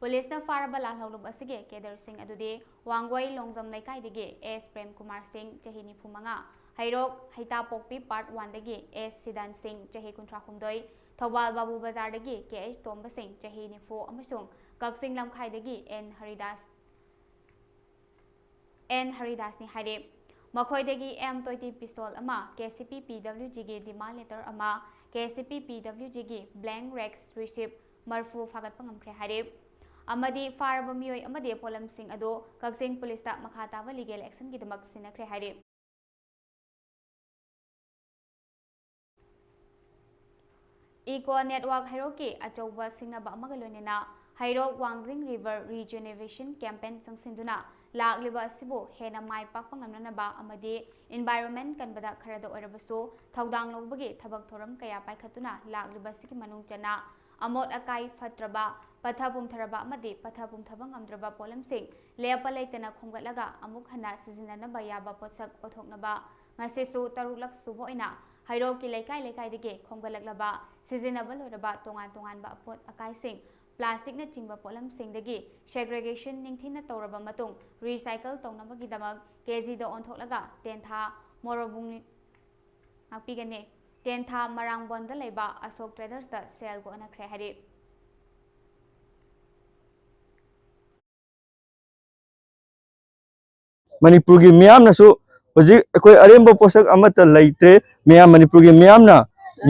Policeꯅ ꯐꯥꯔꯕ ꯂꯥꯜꯍꯧꯂꯨꯞ ꯑꯁꯤꯒꯤ cadreꯁꯤꯡ ꯑꯗꯨꯗꯤ ꯋꯥꯡꯒꯣꯏ ꯂꯣꯡꯖꯝ ꯂꯩꯀꯥꯏꯗꯒꯤ ꯑꯦꯁ ꯄ꯭ꯔꯦꯝ ꯀꯨꯃꯥꯔ ꯁꯤꯡ, ꯆꯍꯤ ꯅꯤꯐꯨ ꯃꯉꯥ, ꯍꯩꯔꯣꯛ ꯍꯩꯇꯥꯄꯣꯛꯄꯤ Part One ꯗꯒꯤ ꯑꯦꯁ ꯁꯤꯗꯥꯟ ꯁꯤꯡ, ꯆꯍꯤ ꯀꯨꯟꯊ꯭ꯔꯥ ꯍꯨꯝꯗꯣꯏ, ꯊꯧꯕꯥꯜ ꯕꯥꯕꯨ ꯕꯖꯥꯔꯗꯒꯤ ꯀꯦ ꯑꯩꯆ ꯇꯣꯝꯕ ꯁꯤꯡ, ꯆꯍꯤ ꯅꯤꯐꯨ, ꯑꯃꯁꯨꯡ ꯀꯛꯆꯤꯡ ꯂꯝꯈꯥꯏꯗꯒꯤ ꯑꯦꯟ ꯍꯔꯤꯗꯥꯁ, ꯑꯦꯟ ꯍꯔꯤꯗꯥꯁꯅꯤ ꯍꯥꯏꯔꯤ꯫ ꯃꯈꯣꯏꯗꯒꯤ ꯑꯦꯝ ꯇ꯭ꯋꯦꯟꯇꯤ ꯄꯤꯁꯇꯣꯜ ꯑꯃ, ꯀꯦ ꯁꯤ ꯄꯤ ꯄꯤ ꯗꯕ꯭ꯂꯤꯎ ꯖꯤꯒꯤ ꯗꯤꯃꯥꯟ ꯂꯦꯇꯔ ꯑꯃ, ꯀꯦ ꯁꯤ ꯄꯤ ꯄꯤ ꯗꯕ꯭ꯂꯤꯎ ꯖꯤꯒꯤ ꯕ꯭ꯂꯦꯡ ꯔꯦꯛꯁ ꯔꯤꯁꯤꯞ ꯃꯔꯐꯨ ꯐꯥꯒꯠꯄ ꯉꯝꯈ꯭ꯔꯦ ꯍꯥꯏꯔꯤ꯫ ꯑꯃꯗꯤ ꯐꯥꯔꯕ ꯃꯤꯑꯣꯏ ꯑꯃꯗꯤ ꯄꯣꯠꯂꯝꯁꯤꯡ ꯑꯗꯨ ꯀꯛꯆꯤꯡ ꯄꯨꯂꯤꯁꯇ ꯃꯈꯥ ꯇꯥꯕ ꯂꯤꯒꯦꯜ ꯑꯦꯛꯁꯟꯒꯤꯗꯃꯛ ꯁꯤꯟꯅꯈ꯭ꯔꯦ ꯍꯥꯏꯔꯤ꯫ ꯏꯀꯣ ꯅꯦꯠꯋꯥꯔꯛ ꯍꯩꯔꯣꯛꯀꯤ ꯑꯆꯧꯕ ꯁꯤꯡꯅꯕ ꯑꯃꯒ ꯂꯣꯏꯅꯅ ꯍꯩꯔꯣꯛ ꯋꯥꯡꯖꯤꯡ ꯔꯤꯚꯔ ꯔꯤꯖꯨꯅꯦꯔꯦꯁꯟ ꯀꯦꯝꯄꯦꯟ ꯆꯪꯁꯤꯟꯗꯨꯅ ꯂꯥꯛꯂꯤꯕ ꯑꯁꯤꯕꯨ ꯍꯦꯟꯅ ꯃꯥꯏ ꯄꯥꯛꯄ ꯉꯝꯅꯅꯕ ꯑꯃꯗꯤ ꯏꯟꯚꯥꯏꯔꯣꯟꯃꯦꯟ ꯀꯟꯕꯗ ꯈꯔꯗ ꯑꯣꯏꯔꯕꯁꯨ ꯊꯧꯗꯥꯡ ꯂꯧꯕꯒꯤ ꯊꯕꯛ ꯊꯧꯔꯝ ꯀꯌꯥ ꯄꯥꯏꯈꯠꯇꯨꯅ ꯂꯥꯛꯂꯤꯕ ꯑꯁꯤꯒꯤ ꯃꯅꯨꯡ ꯆꯟꯅ ꯑꯃꯣꯠ ꯑꯀꯥꯏ ꯐꯠꯇ꯭ꯔꯕ, ꯄꯠꯊ ꯄꯨꯝꯊꯔꯕ ꯑꯃꯗꯤ ꯄꯠꯊ ꯄꯨꯝꯊꯕ ꯉꯝꯗ꯭ꯔꯕ ꯄꯣꯠꯂꯝꯁꯤꯡ ꯂꯦꯞꯄ ꯂꯩꯇꯅ ꯈꯣꯝꯒꯠꯂꯒ ꯑꯃꯨꯛ ꯍꯟꯅ ꯁꯤꯖꯤꯟꯅꯅꯕ ꯌꯥꯕ ꯄꯣꯠꯁꯛ ꯄꯨꯊꯣꯛꯅꯕ ꯉꯁꯤꯁꯨ ꯇꯔꯨꯛꯂꯛ ꯁꯨꯕ ꯑꯣꯏꯅ ꯍꯩꯔꯣꯛꯀꯤ ꯂꯩꯀꯥꯏ ꯂꯩꯀꯥꯏꯗꯒꯤ ꯈꯣꯝꯒꯠꯂꯛꯂꯕ ꯁꯤꯖꯤꯟꯅꯕ ꯂꯣꯏꯔꯕ ꯇꯣꯉꯥꯟ ꯇꯣꯉꯥꯟꯕ ꯑꯄꯣꯠ ꯑꯀꯥꯏꯁꯤꯡ, ꯄ꯭ꯂꯥꯁꯇꯤꯛꯅꯆꯤꯡꯕ ꯄꯣꯠꯂꯝꯁꯤꯡꯗꯒꯤ ꯁꯦꯒ꯭ꯔꯦꯒꯦꯁꯟ ꯅꯤꯡꯊꯤꯅ ꯇꯧꯔꯕ ꯃꯇꯨꯡ ꯔꯤꯁꯥꯏꯀꯜ ꯇꯧꯅꯕꯒꯤꯗꯃꯛ ꯀꯦ ꯖꯤꯗ ꯑꯣꯟꯊꯣꯛꯂꯒ ꯇꯦꯟꯊꯥ ꯃꯣꯔꯣꯕꯨꯡ ꯉꯥꯛꯄꯤꯒꯅꯤ꯫ ꯇꯦꯟꯊꯥ ꯃꯔꯥꯡꯕꯣꯟꯗ ꯂꯩꯕ ꯑꯁꯣꯛ ꯇ꯭ꯔꯦꯗꯔꯁꯇ ꯁꯦꯜ ꯀꯣꯛꯅꯈ꯭ꯔꯦ ꯍꯥꯏꯔꯤ꯫ ꯃꯅꯤꯄꯨꯔꯒꯤ ꯃꯤꯌꯥꯝꯅꯁꯨ ꯍꯧꯖꯤꯛ ꯑꯩꯈꯣꯏ ꯑꯔꯦꯝꯕ ꯄꯣꯠꯁꯛ ꯑꯃꯠꯇ ꯂꯩꯇ꯭ꯔꯦ꯫ ꯃꯤꯌꯥꯝ, ꯃꯅꯤꯄꯨꯔꯒꯤ ꯃꯤꯌꯥꯝꯅ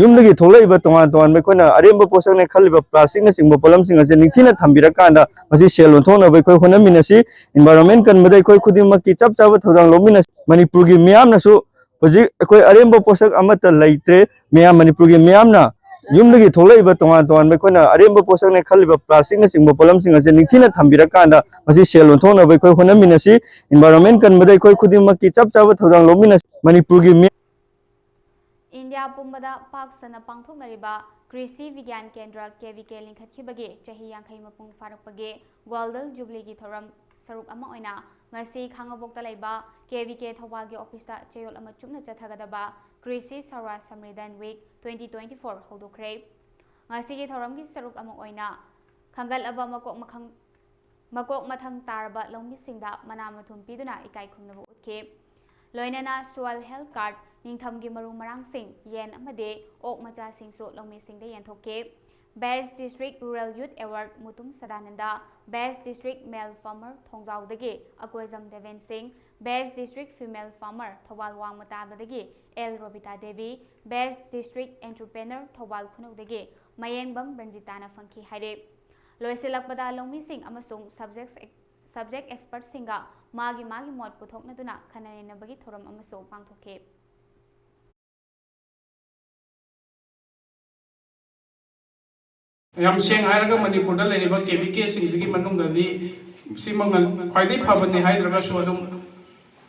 ꯌꯨꯝꯗꯒꯤ ꯊꯣꯛꯂꯛꯏꯕ ꯇꯣꯉꯥꯟ ꯇꯣꯉꯥꯟꯕ ꯑꯩꯈꯣꯏꯅ ꯑꯔꯦꯝꯕ ꯄꯣꯠꯁꯛꯅꯦ ꯈꯜꯂꯤꯕ ꯄ꯭ꯂꯥꯁꯇꯤꯛꯅꯆꯤꯡꯕ ꯄꯣꯠꯂꯝꯁꯤꯡ ꯑꯁꯤ ꯅꯤꯡꯊꯤꯅ ꯊꯝꯕꯤꯔꯀꯥꯟꯗ ꯃꯁꯤ ꯁꯦꯜ ꯑꯣꯟꯊꯣꯛꯅꯕ ꯑꯩꯈꯣꯏ ꯍꯣꯠꯅꯃꯤꯟꯅꯁꯤ꯫ ꯏꯟꯚꯥꯏꯔꯣꯟꯃꯦꯟ ꯀꯟꯕꯗ ꯑꯩꯈꯣꯏ ꯈꯨꯗꯤꯡꯃꯛꯀꯤ ꯆꯞ ꯆꯥꯕ ꯊꯧꯗꯥꯡ ꯂꯧꯃꯤꯟꯅꯁꯤ꯫ ꯃꯅꯤꯄꯨꯔꯒꯤ ꯃꯤꯌꯥꯝꯅꯁꯨ ꯍꯧꯖꯤꯛ ꯑꯩꯈꯣꯏ ꯑꯔꯦꯝꯕ ꯄꯣꯠꯁꯛ ꯑꯃꯠꯇ ꯂꯩꯇ꯭ꯔꯦ꯫ ꯃꯤꯌꯥꯝ, ꯃꯅꯤꯄꯨꯔꯒꯤ ꯃꯤꯌꯥꯝꯅ ꯌꯨꯝꯗꯒꯤ ꯊꯣꯛꯂꯛꯏꯕ ꯇꯣꯉꯥꯟ ꯇꯣꯉꯥꯟꯕ ꯑꯩꯈꯣꯏꯅ ꯑꯔꯦꯝꯕ ꯄꯣꯠꯁꯛꯅꯦ ꯈꯜꯂꯤꯕ ꯄ꯭ꯂꯥꯁꯇꯤꯛꯅꯆꯤꯡꯕ ꯄꯣꯠꯂꯝꯁꯤꯡ ꯑꯁꯤ ꯅꯤꯡꯊꯤꯅ ꯊꯝꯕꯤꯔꯀꯥꯟꯗ ꯃꯁꯤ ꯁꯦꯜ ꯑꯣꯟꯊꯣꯛꯅꯕ ꯑꯩꯈꯣꯏ ꯍꯣꯠꯅꯃꯤꯟꯅꯁꯤ꯫ ꯏꯟꯚꯥꯏꯔꯣꯟꯃꯦꯟ ꯀꯟꯕꯗ ꯑꯩꯈꯣꯏ ꯈꯨꯗꯤꯡꯃꯛꯀꯤ ꯆꯞ ꯆꯥꯕ ꯊꯧꯗꯥꯡ ꯂꯧꯃꯤꯟꯅꯁꯤ꯫ ꯃꯅꯤꯄꯨꯔꯒꯤ ꯃꯤ ꯏꯟꯗꯤꯌꯥ ꯄꯨꯝꯕꯗ ꯄꯥꯛ ꯁꯟꯅ ꯄꯥꯡꯊꯣꯛꯅꯔꯤꯕ ꯀ꯭ꯔꯤꯁꯤ ꯕꯤꯒ꯭ꯌꯥꯟ ꯀꯦꯟꯗ꯭ꯔ, ꯀꯦ ꯚꯤ ꯀꯦ, ꯂꯤꯡꯈꯠꯈꯤꯕꯒꯤ ꯆꯍꯤ ꯌꯥꯡꯈꯩ ꯃꯄꯨꯡ ꯐꯥꯔꯛꯄꯒꯤ ꯒꯣꯜꯗꯟ ꯖꯨꯕꯤꯂꯤꯒꯤ ꯊꯧꯔꯝ ꯁꯔꯨꯛ ꯑꯃ ꯑꯣꯏꯅ ꯉꯁꯤ ꯈꯥꯉꯕꯣꯛꯇ ꯂꯩꯕ ꯀꯦ ꯚꯤ ꯀꯦ ꯊꯧꯕꯥꯜꯒꯤ ꯑꯣꯐꯤꯁꯇ ꯆꯌꯣꯜ ꯑꯃ ꯆꯨꯞꯅ ꯆꯠꯊꯒꯗꯕ ꯀ꯭ꯔꯤꯁꯤ ꯁꯧꯔꯥꯖ Sammelan week twenty twenty four ꯍꯧꯗꯣꯛꯈ꯭ꯔꯦ꯫ ꯉꯁꯤꯒꯤ ꯊꯧꯔꯝꯒꯤ ꯁꯔꯨꯛ ꯑꯃ ꯑꯣꯏꯅ ꯈꯟꯒꯠꯂꯕ ꯃꯀꯣꯛ ꯃꯈꯪ-, ꯃꯀꯣꯛ ꯃꯊꯪ ꯇꯥꯔꯕ ꯂꯧꯃꯤꯁꯤꯡꯗ ꯃꯅꯥ ꯃꯊꯨꯝ ꯄꯤꯗꯨꯅ ꯏꯀꯥꯏ ꯈꯨꯝꯅꯕ ꯎꯠꯈꯤ꯫ ꯂꯣꯏꯅꯅ soil health card, ꯅꯤꯡꯊꯝꯒꯤ ꯃꯔꯨ ꯃꯔꯥꯡꯁꯤꯡ, ꯌꯦꯟ ꯑꯃꯗꯤ ꯑꯣꯛ ꯃꯆꯥꯁꯤꯡꯁꯨ ꯂꯧꯃꯤꯁꯤꯡꯗ ꯌꯦꯟꯊꯣꯛꯈꯤ꯫ Best District Rural Youth Award Mutum Sadananda, Best District Male Farmer ꯊꯣꯡꯖꯥꯎꯗꯒꯤ Akoijam Deben ꯁꯤꯡ, Best District Female Farmer Thoubal ꯋꯥꯡꯃ ꯇꯥꯕꯗꯒꯤ L Robita Devi, Best District Entrepreneur Thoubal ꯈꯨꯅꯧꯗꯒꯤ ꯃꯌꯦꯡꯕꯝ ꯔꯟꯖꯤꯇꯥꯅ ꯐꯪꯈꯤ ꯍꯥꯏꯔꯦ꯫ ꯂꯣꯏꯁꯤꯜꯂꯛꯄꯗ ꯂꯧꯃꯤꯁꯤꯡ ꯑꯃꯁꯨꯡ subject, subject expertꯁꯤꯡꯒ ꯃꯥꯒꯤ ꯃꯥꯒꯤ ꯃꯣꯠ ꯄꯨꯊꯣꯛꯅꯗꯨꯅ ꯈꯟꯅ ꯅꯩꯅꯕꯒꯤ ꯊꯧꯔꯝ ꯑꯃꯁꯨ ꯄꯥꯡꯊꯣꯛꯈꯤ꯫ ꯌꯥꯝ ꯁꯦꯡꯅ ꯍꯥꯏꯔꯒ ꯃꯅꯤꯄꯨꯔꯗ ꯂꯩꯔꯤꯕ ꯀꯦ ꯚꯤ ꯀꯦꯁꯤꯡꯁꯤꯒꯤ ꯃꯅꯨꯡꯗꯗꯤ ꯁꯤꯃꯛꯅ ꯈ꯭ꯋꯥꯏꯗꯒꯤ ꯐꯕꯅꯤ ꯍꯥꯏꯗ꯭ꯔꯒꯁꯨ ꯑꯗꯨꯝ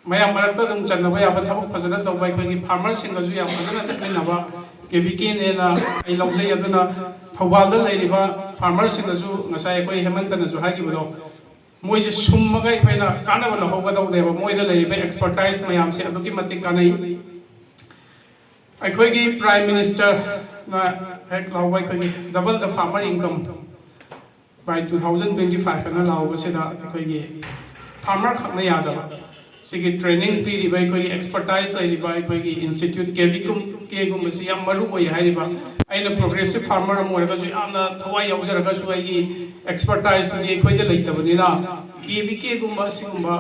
ꯃꯌꯥꯝ ꯃꯔꯛꯇ ꯑꯗꯨꯝ ꯆꯟꯅꯕ ꯌꯥꯕ ꯊꯕꯛ ꯐꯖꯅ ꯇꯧꯕ, ꯑꯩꯈꯣꯏꯒꯤ ꯐꯥꯔꯃꯔꯁꯤꯡꯒꯁꯨ ꯌꯥꯝ ꯐꯖꯅ ꯆꯠꯃꯤꯟꯅꯕ, ꯀꯦ ꯚꯤ ꯀꯦꯅꯦꯅ ꯑꯩ ꯂꯧꯖꯩ꯫ ꯑꯗꯨꯅ ꯊꯧꯕꯥꯜꯗ ꯂꯩꯔꯤꯕ ꯐꯥꯔꯃꯔꯁꯤꯡꯗꯁꯨ ꯉꯁꯥꯏ ꯑꯩꯈꯣꯏ ꯍꯦꯃꯟꯇꯅꯁꯨ ꯍꯥꯏꯈꯤꯕꯗꯣ, ꯃꯣꯏꯁꯦ ꯁꯨꯝꯃꯒ ꯑꯩꯈꯣꯏꯅ ꯀꯥꯟꯅꯕ ꯂꯧꯍꯧꯒꯗꯧꯅꯦꯕ꯫ ꯃꯣꯏꯗ ꯂꯩꯔꯤꯕ ꯑꯦꯛꯁꯄꯔꯇꯥꯏꯁ ꯃꯌꯥꯝꯁꯦ ꯑꯗꯨꯛꯀꯤ ꯃꯇꯤꯛ ꯀꯥꯟꯅꯩ꯫ ꯑꯩꯈꯣꯏꯒꯤ ꯄ꯭ꯔꯥꯏꯝ ꯃꯤꯅꯤꯁꯇꯔꯅ ꯍꯦꯛ ꯂꯥꯎꯕ ꯑꯩꯈꯣꯏꯒꯤ Double the Farmer Income by two thousand twenty five ꯍꯥꯏꯅ ꯂꯥꯎꯕꯁꯤꯗ ꯑꯩꯈꯣꯏꯒꯤ ꯐꯥꯔꯃꯔ ꯈꯛꯅ ꯌꯥꯗꯕ, ꯁꯤꯒꯤ ꯇ꯭ꯔꯦꯅꯤꯡ ꯄꯤꯔꯤꯕ, ꯑꯩꯈꯣꯏꯒꯤ ꯑꯦꯛꯁꯄꯔꯇꯥꯏꯁ ꯂꯩꯔꯤꯕ ꯑꯩꯈꯣꯏꯒꯤ ꯏꯟꯁꯇꯤꯇ꯭ꯌꯨꯠ ꯀꯦ ꯚꯤ ꯀꯦꯒꯨꯝꯕꯁꯤ ꯌꯥꯝ ꯃꯔꯨ ꯑꯣꯏ ꯍꯥꯏꯔꯤꯕ꯫ ꯑꯩꯅ ꯄ꯭ꯔꯣꯒ꯭ꯔꯦꯁꯤꯞ ꯐꯥꯔꯃꯔ ꯑꯃ ꯑꯣꯏꯔꯒꯁꯨ ꯌꯥꯝꯅ ꯊꯋꯥꯏ ꯌꯥꯎꯖꯔꯒꯁꯨ ꯑꯩꯒꯤ ꯑꯦꯛꯁꯄꯔꯇꯥꯏꯁꯇꯨꯗꯤ ꯑꯩꯈꯣꯏꯗ ꯂꯩꯇꯕꯅꯤꯅ ꯀꯦ ꯚꯤ ꯀꯦꯒꯨꯝꯕ ꯑꯁꯤꯒꯨꯝꯕ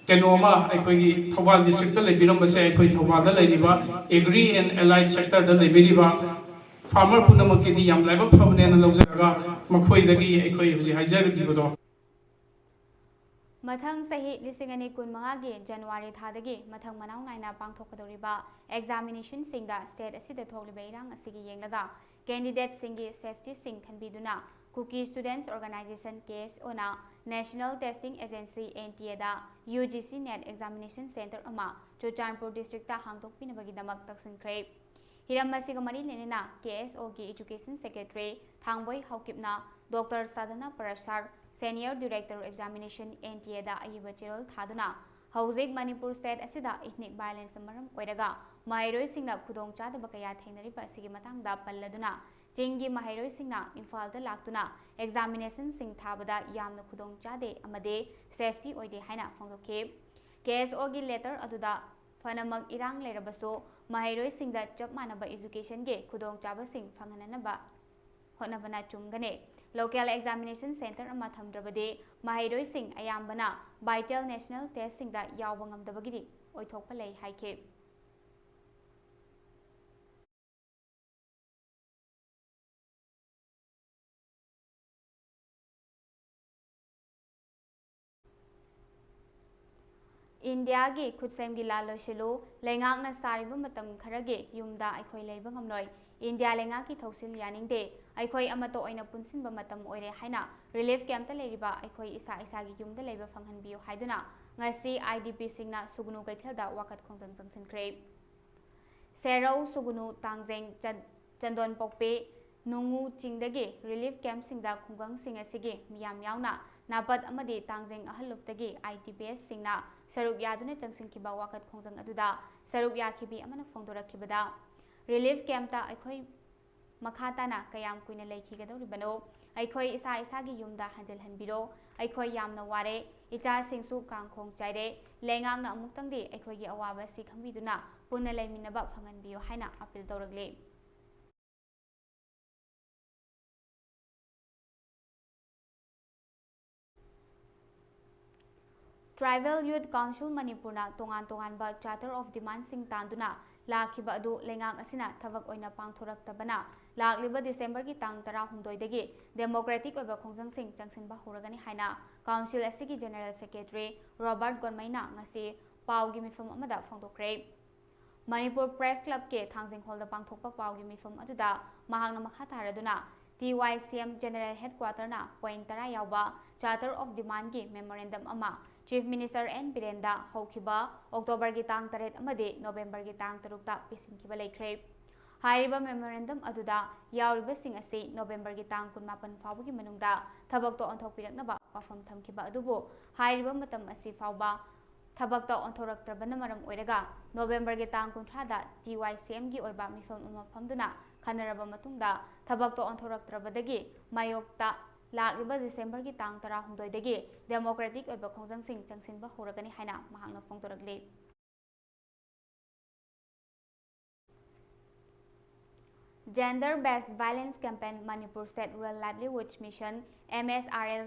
ꯀꯩꯅꯣ ꯑꯃ ꯑꯩꯈꯣꯏꯒꯤ ꯊꯧꯕꯥꯜ ꯗꯤꯁꯇ꯭ꯔꯤꯛꯇ ꯂꯩꯕꯤꯔꯝꯕꯁꯦ, ꯑꯩꯈꯣꯏ ꯊꯧꯕꯥꯜꯗ ꯂꯩꯔꯤꯕ ꯑꯦꯒ꯭ꯔꯤ ꯑꯦꯟ ꯑꯦꯂꯥꯏꯠ ꯁꯦꯛꯇꯔꯗ ꯂꯩꯕꯤꯔꯤꯕ ꯐꯥꯔꯃꯔ ꯄꯨꯝꯅꯃꯛꯀꯤꯗꯤ ꯌꯥꯝ ꯂꯥꯏꯕꯛ ꯐꯕꯅꯦꯅ ꯂꯧꯖꯔꯒ ꯃꯈꯣꯏꯗꯒꯤ ꯑꯩꯈꯣꯏ ꯍꯧꯖꯤꯛ ꯍꯥꯏꯖꯔꯤꯕꯗꯣ꯫ ꯃꯊꯪ ꯆꯍꯤ ꯂꯤꯁꯤꯡ ꯑꯅꯤ ꯀꯨꯟꯃꯉꯥꯒꯤ ꯖꯅꯋꯥꯔꯤ ꯊꯥꯗꯒꯤ ꯃꯊꯪ ꯃꯅꯥꯎ ꯅꯥꯏꯅ ꯄꯥꯡꯊꯣꯛꯀꯗꯧꯔꯤꯕ ꯑꯦꯛꯖꯥꯃꯤꯅꯦꯁꯟꯁꯤꯡꯗ ꯁ꯭ꯇꯦꯠ ꯑꯁꯤꯗ ꯊꯣꯛꯂꯤꯕ ꯏꯔꯥꯡ ꯑꯁꯤꯒꯤ ꯌꯦꯡꯂꯒ ꯀꯦꯟꯗꯤꯗꯦꯠꯁꯤꯡꯒꯤ ꯁꯦꯐꯇꯤꯁꯤꯡ ꯈꯟꯕꯤꯗꯨꯅ Kuki students organisation, K S O national testing agency, N T ꯑꯦꯗ U G C NET examination centre ꯑꯃ ꯆꯨꯔꯆꯥꯟꯄꯨꯔ ꯗꯤꯁꯇ꯭ꯔꯤꯛꯇ ꯍꯥꯡꯗꯣꯛꯄꯤꯅꯕꯒꯤꯗꯃꯛ ꯇꯛꯁꯤꯟꯈ꯭ꯔꯦ꯫ ꯍꯤꯔꯝ ꯑꯁꯤꯒ ꯃꯔꯤ ꯂꯩꯅꯅ ꯀꯦ ꯑꯦꯁ ꯑꯣꯒꯤ ꯑꯦꯖꯨꯀꯦꯁꯟ ꯁꯦꯀ꯭ꯔꯦꯇꯔꯤ ꯊꯥꯡꯕꯣꯏ ꯍꯥꯎꯀꯤꯞꯅ doctor Sadhana Parashar, senior director examination, N T ꯑꯦꯗ ꯑꯏꯕ ꯆꯦꯔꯣꯜ ꯊꯥꯗꯨꯅ ꯍꯧꯖꯤꯛ ꯃꯅꯤꯄꯨꯔ ꯁ꯭ꯇꯦꯠ ꯑꯁꯤꯗ ꯏꯊꯅꯤꯛ ꯚꯥꯏꯑꯣꯂꯦꯟꯁ ꯃꯔꯝ ꯑꯣꯏꯔꯒ ꯃꯍꯩꯔꯣꯏꯁꯤꯡꯅ ꯈꯨꯗꯣꯡꯆꯥꯗꯕ ꯀꯌꯥ ꯊꯦꯡꯅꯔꯤꯕ ꯑꯁꯤꯒꯤ ꯃꯇꯥꯡꯗ ꯄꯜꯂꯗꯨꯅ, ꯆꯤꯡꯒꯤ ꯃꯍꯩꯔꯣꯏꯁꯤꯡꯅ ꯏꯝꯐꯥꯜꯗ ꯂꯥꯛꯇꯨꯅ ꯑꯦꯛꯖꯥꯃꯤꯅꯦꯁꯟꯁꯤꯡ ꯊꯥꯕꯗ ꯌꯥꯝꯅ ꯈꯨꯗꯣꯡꯆꯥꯗꯦ ꯑꯃꯗꯤ ꯁꯦꯐꯇꯤ ꯑꯣꯏꯗꯦ ꯍꯥꯏꯅ ꯐꯣꯡꯗꯣꯛꯈꯤ꯫ ꯀꯦ ꯑꯦꯁ ꯑꯣꯒꯤ ꯂꯦꯇꯔ ꯑꯗꯨꯗ ꯐꯅꯃꯛ ꯏꯔꯥꯡ ꯂꯩꯔꯕꯁꯨ ꯃꯍꯩꯔꯣꯏꯁꯤꯡꯗ ꯆꯞ ꯃꯥꯟꯅꯕ ꯏꯖꯨꯀꯦꯁꯟꯒꯤ ꯈꯨꯗꯣꯡꯆꯥꯕꯁꯤꯡ ꯐꯪꯍꯟꯅꯅꯕ ꯍꯣꯠꯅꯕꯅ ꯆꯨꯝꯒꯅꯤ꯫ ꯂꯣꯀꯦꯜ ꯑꯦꯛꯖꯥꯃꯤꯅꯦꯁꯟ ꯁꯦꯟꯇꯔ ꯑꯃ ꯊꯝꯗ꯭ꯔꯕꯗꯤ ꯃꯍꯩꯔꯣꯏꯁꯤꯡ ꯑꯌꯥꯝꯕꯅ ꯚꯥꯏꯇꯦꯜ ꯅꯦꯁꯅꯦꯜ ꯇꯦꯁꯁꯤꯡꯗ ꯌꯥꯎꯕ ꯉꯝꯗꯕꯒꯤꯗꯤ ꯑꯣꯏꯊꯣꯛꯄ ꯂꯩ ꯍꯥꯏꯈꯤ꯫ ꯏꯟꯗꯤꯌꯥꯒꯤ ꯈꯨꯠꯁꯦꯝꯒꯤ ꯂꯥꯜ ꯂꯣꯏꯁꯤꯜꯂꯨ, ꯂꯩꯉꯥꯛꯅ ꯁꯥꯔꯤꯕ ꯃꯇꯝ ꯈꯔꯒꯤ ꯌꯨꯝꯗ ꯑꯩꯈꯣꯏ ꯂꯩꯕ ꯉꯝꯂꯣꯏ꯫ ꯏꯟꯗꯤꯌꯥ ꯂꯩꯉꯥꯛꯀꯤ ꯊꯧꯁꯤꯜ ꯌꯥꯅꯤꯡꯗꯦ꯫ ꯑꯩꯈꯣꯏ ꯑꯃꯠꯇ ꯑꯣꯏꯅ ꯄꯨꯟꯁꯤꯟꯕ ꯃꯇꯝ ꯑꯣꯏꯔꯦ ꯍꯥꯏꯅ ꯔꯤꯂꯤꯐ ꯀꯦꯝꯞꯇ ꯂꯩꯔꯤꯕ ꯑꯩꯈꯣꯏ ꯏꯁꯥ ꯏꯁꯥꯒꯤ ꯌꯨꯝꯗ ꯂꯩꯕ ꯐꯪꯍꯟꯕꯤꯌꯨ ꯍꯥꯏꯗꯨꯅ ꯉꯁꯤ ꯑꯥꯏ ꯗꯤ ꯄꯤꯁꯤꯡꯅ ꯁꯨꯒꯅꯨ ꯀꯩꯊꯦꯜꯗ ꯋꯥꯀꯠ ꯈꯣꯡꯖꯪ ꯆꯪꯁꯤꯟꯈ꯭ꯔꯦ꯫ ꯁꯦꯔꯧ, ꯁꯨꯒꯅꯨ, ꯇꯥꯡꯖꯦꯡ, ꯆꯟ-, ꯆꯟꯗꯣꯟꯄꯣꯛꯄꯤ, ꯅꯨꯡꯉꯨ ꯆꯤꯡꯗꯒꯤ ꯔꯤꯂꯤꯐ ꯀꯦꯝꯞꯁꯤꯡꯗ ꯈꯨꯡꯒꯪꯁꯤꯡ ꯑꯁꯤꯒꯤ ꯃꯤꯌꯥꯝ ꯌꯥꯎꯅ ꯅꯥꯄꯠ ꯑꯃꯗꯤ ꯇꯥꯡꯖꯦꯡ ꯑꯍꯜꯂꯨꯞꯇꯒꯤ ꯑꯥꯏ ꯗꯤ ꯄꯤ ꯑꯦꯁꯁꯤꯡꯅ ꯁꯔꯨꯛ ꯌꯥꯗꯨꯅ ꯆꯪꯁꯤꯟꯈꯤꯕ ꯋꯥꯀꯠ ꯈꯣꯡꯖꯪ ꯑꯗꯨꯗ ꯁꯔꯨꯛ ꯌꯥꯈꯤꯕꯤ ꯑꯃꯅ ꯐꯣꯡꯗꯣꯔꯛꯈꯤꯕꯗ, ꯔꯤꯂꯤꯐ ꯀꯦꯝꯞꯇ ꯑꯩꯈꯣꯏ ꯃꯈꯥ ꯇꯥꯅ ꯀꯌꯥꯝ ꯀꯨꯏꯅ ꯂꯩꯈꯤꯒꯗꯧꯔꯤꯕꯅꯣ? ꯑꯩꯈꯣꯏ ꯏꯁꯥ ꯏꯁꯥꯒꯤ ꯌꯨꯝꯗ ꯍꯟꯖꯤꯜꯍꯟꯕꯤꯔꯣ꯫ ꯑꯩꯈꯣꯏ ꯌꯥꯝꯅ ꯋꯥꯔꯦ꯫ ꯏꯆꯥꯁꯤꯡꯁꯨ ꯀꯥꯡꯈꯣꯡ ꯆꯥꯏꯔꯦ꯫ ꯂꯩꯉꯥꯛꯅ ꯑꯃꯨꯛꯇꯪꯗꯤ ꯑꯩꯈꯣꯏꯒꯤ ꯑꯋꯥꯕ ꯑꯁꯤ ꯈꯪꯕꯤꯗꯨꯅ ꯄꯨꯟꯅ ꯂꯩꯃꯤꯟꯅꯕ ꯐꯪꯍꯟꯕꯤꯌꯨ ꯍꯥꯏꯅ ꯑꯄꯤꯜ ꯇꯧꯔꯛꯂꯤ꯫ Tribal Youth Council ꯃꯅꯤꯄꯨꯔꯅ ꯇꯣꯉꯥꯟ ꯇꯣꯉꯥꯟꯕ Charter of Demandꯁꯤꯡ ꯇꯥꯟꯗꯨꯅ ꯂꯥꯛꯈꯤꯕ ꯑꯗꯨ ꯂꯩꯉꯥꯛ ꯑꯁꯤꯅ ꯊꯕꯛ ꯑꯣꯏꯅ ꯄꯥꯡꯊꯣꯔꯛꯇꯕꯅ ꯂꯥꯛꯂꯤꯕ ꯗꯤꯁꯦꯝꯕꯔꯒꯤ ꯇꯥꯡ ꯇꯔꯥꯍꯨꯝꯗꯣꯏꯗꯒꯤ democratic ꯑꯣꯏꯕ ꯈꯣꯡꯖꯪꯁꯤꯡ ꯆꯪꯁꯤꯟꯕ ꯍꯧꯔꯒꯅꯤ ꯍꯥꯏꯅ Council ꯑꯁꯤꯒꯤ General Secretary ꯔꯣꯕꯥꯔꯠ ꯒꯣꯟꯃꯩꯅ ꯉꯁꯤ ꯄꯥꯎꯒꯤ ꯃꯤꯐꯝ ꯑꯃꯗ ꯐꯣꯡꯗꯣꯛꯈ꯭ꯔꯦ꯫ ꯃꯅꯤꯄꯨꯔ ꯄ꯭ꯔꯦꯁ ꯀ꯭ꯂꯕꯀꯤ ꯊꯥꯡꯖꯤꯡ ꯍꯣꯜꯗ ꯄꯥꯡꯊꯣꯛꯄ ꯄꯥꯎꯒꯤ ꯃꯤꯐꯝ ꯑꯗꯨꯗ ꯃꯍꯥꯛꯅ ꯃꯈꯥ ꯇꯥꯔꯗꯨꯅ, ꯇꯤ ꯋꯥꯏ ꯁꯤ ꯑꯦꯝ General Headquarterꯅ point ꯇꯔꯥ ꯌꯥꯎꯕ Charter of Demand memorandum ꯑꯃ Chief Minister ꯑꯦꯟ ꯕꯤꯔꯦꯟꯗ ꯍꯧꯈꯤꯕ ꯑꯣꯛꯇꯣꯕꯔꯒꯤ ꯇꯥꯡ ꯇꯔꯦꯠ ꯑꯃꯗꯤ ꯅꯣꯕꯦꯝꯕꯔꯒꯤ ꯇꯥꯡ ꯇꯔꯨꯛꯇ ꯄꯤꯁꯤꯟꯈꯤꯕ ꯂꯩꯈ꯭ꯔꯦ꯫ ꯍꯥꯏꯔꯤꯕ memorandum ꯑꯗꯨꯗ ꯌꯥꯎꯔꯤꯕꯁꯤꯡ ꯑꯁꯤ ꯅꯣꯕꯦꯝꯕꯔꯒꯤ ꯇꯥꯡ ꯀꯨꯟꯃꯥꯄꯟ ꯐꯥꯎꯕꯒꯤ ꯃꯅꯨꯡꯗ ꯊꯕꯛꯇ ꯑꯣꯟꯊꯣꯛꯄꯤꯔꯛꯅꯕ ꯋꯥꯐꯝ ꯊꯝꯈꯤꯕ ꯑꯗꯨꯕꯨ ꯍꯥꯏꯔꯤꯕ ꯃꯇꯝ ꯑꯁꯤ ꯐꯥꯎꯕ ꯊꯕꯛꯇ ꯑꯣꯟꯊꯣꯔꯛꯇ꯭ꯔꯕꯅ ꯃꯔꯝ ꯑꯣꯏꯔꯒ ꯅꯣꯕꯦꯝꯕꯔꯒꯤ ꯇꯥꯡ ꯀꯨꯟꯊ꯭ꯔꯥꯗ ꯇꯤ ꯋꯥꯏ ꯁꯤ ꯑꯦꯝꯒꯤ ꯑꯣꯏꯕ ꯃꯤꯐꯝ ꯑꯃ ꯐꯝꯗꯨꯅ ꯈꯟꯅꯔꯕ ꯃꯇꯨꯡꯗ ꯊꯕꯛꯇ ꯑꯣꯟꯊꯣꯔꯛꯇ꯭ꯔꯕꯗꯒꯤ ꯃꯥꯌꯣꯛꯇ ꯂꯥꯛꯂꯤꯕ ꯗꯤꯁꯦꯝꯕꯔꯒꯤ ꯇꯥꯡ ꯇꯔꯥꯍꯨꯝꯗꯣꯏꯗꯒꯤ democratic ꯑꯣꯏꯕ ꯈꯣꯡꯖꯪꯁꯤꯡ ꯆꯪꯁꯤꯟꯕ ꯍꯧꯔꯒꯅꯤ ꯍꯥꯏꯅ ꯃꯍꯥꯛꯅ ꯐꯣꯡꯗꯣꯔꯛꯂꯤ꯫ Gender Based Violence Campaign Manipur State Rural Livelihood Mission, M S R L,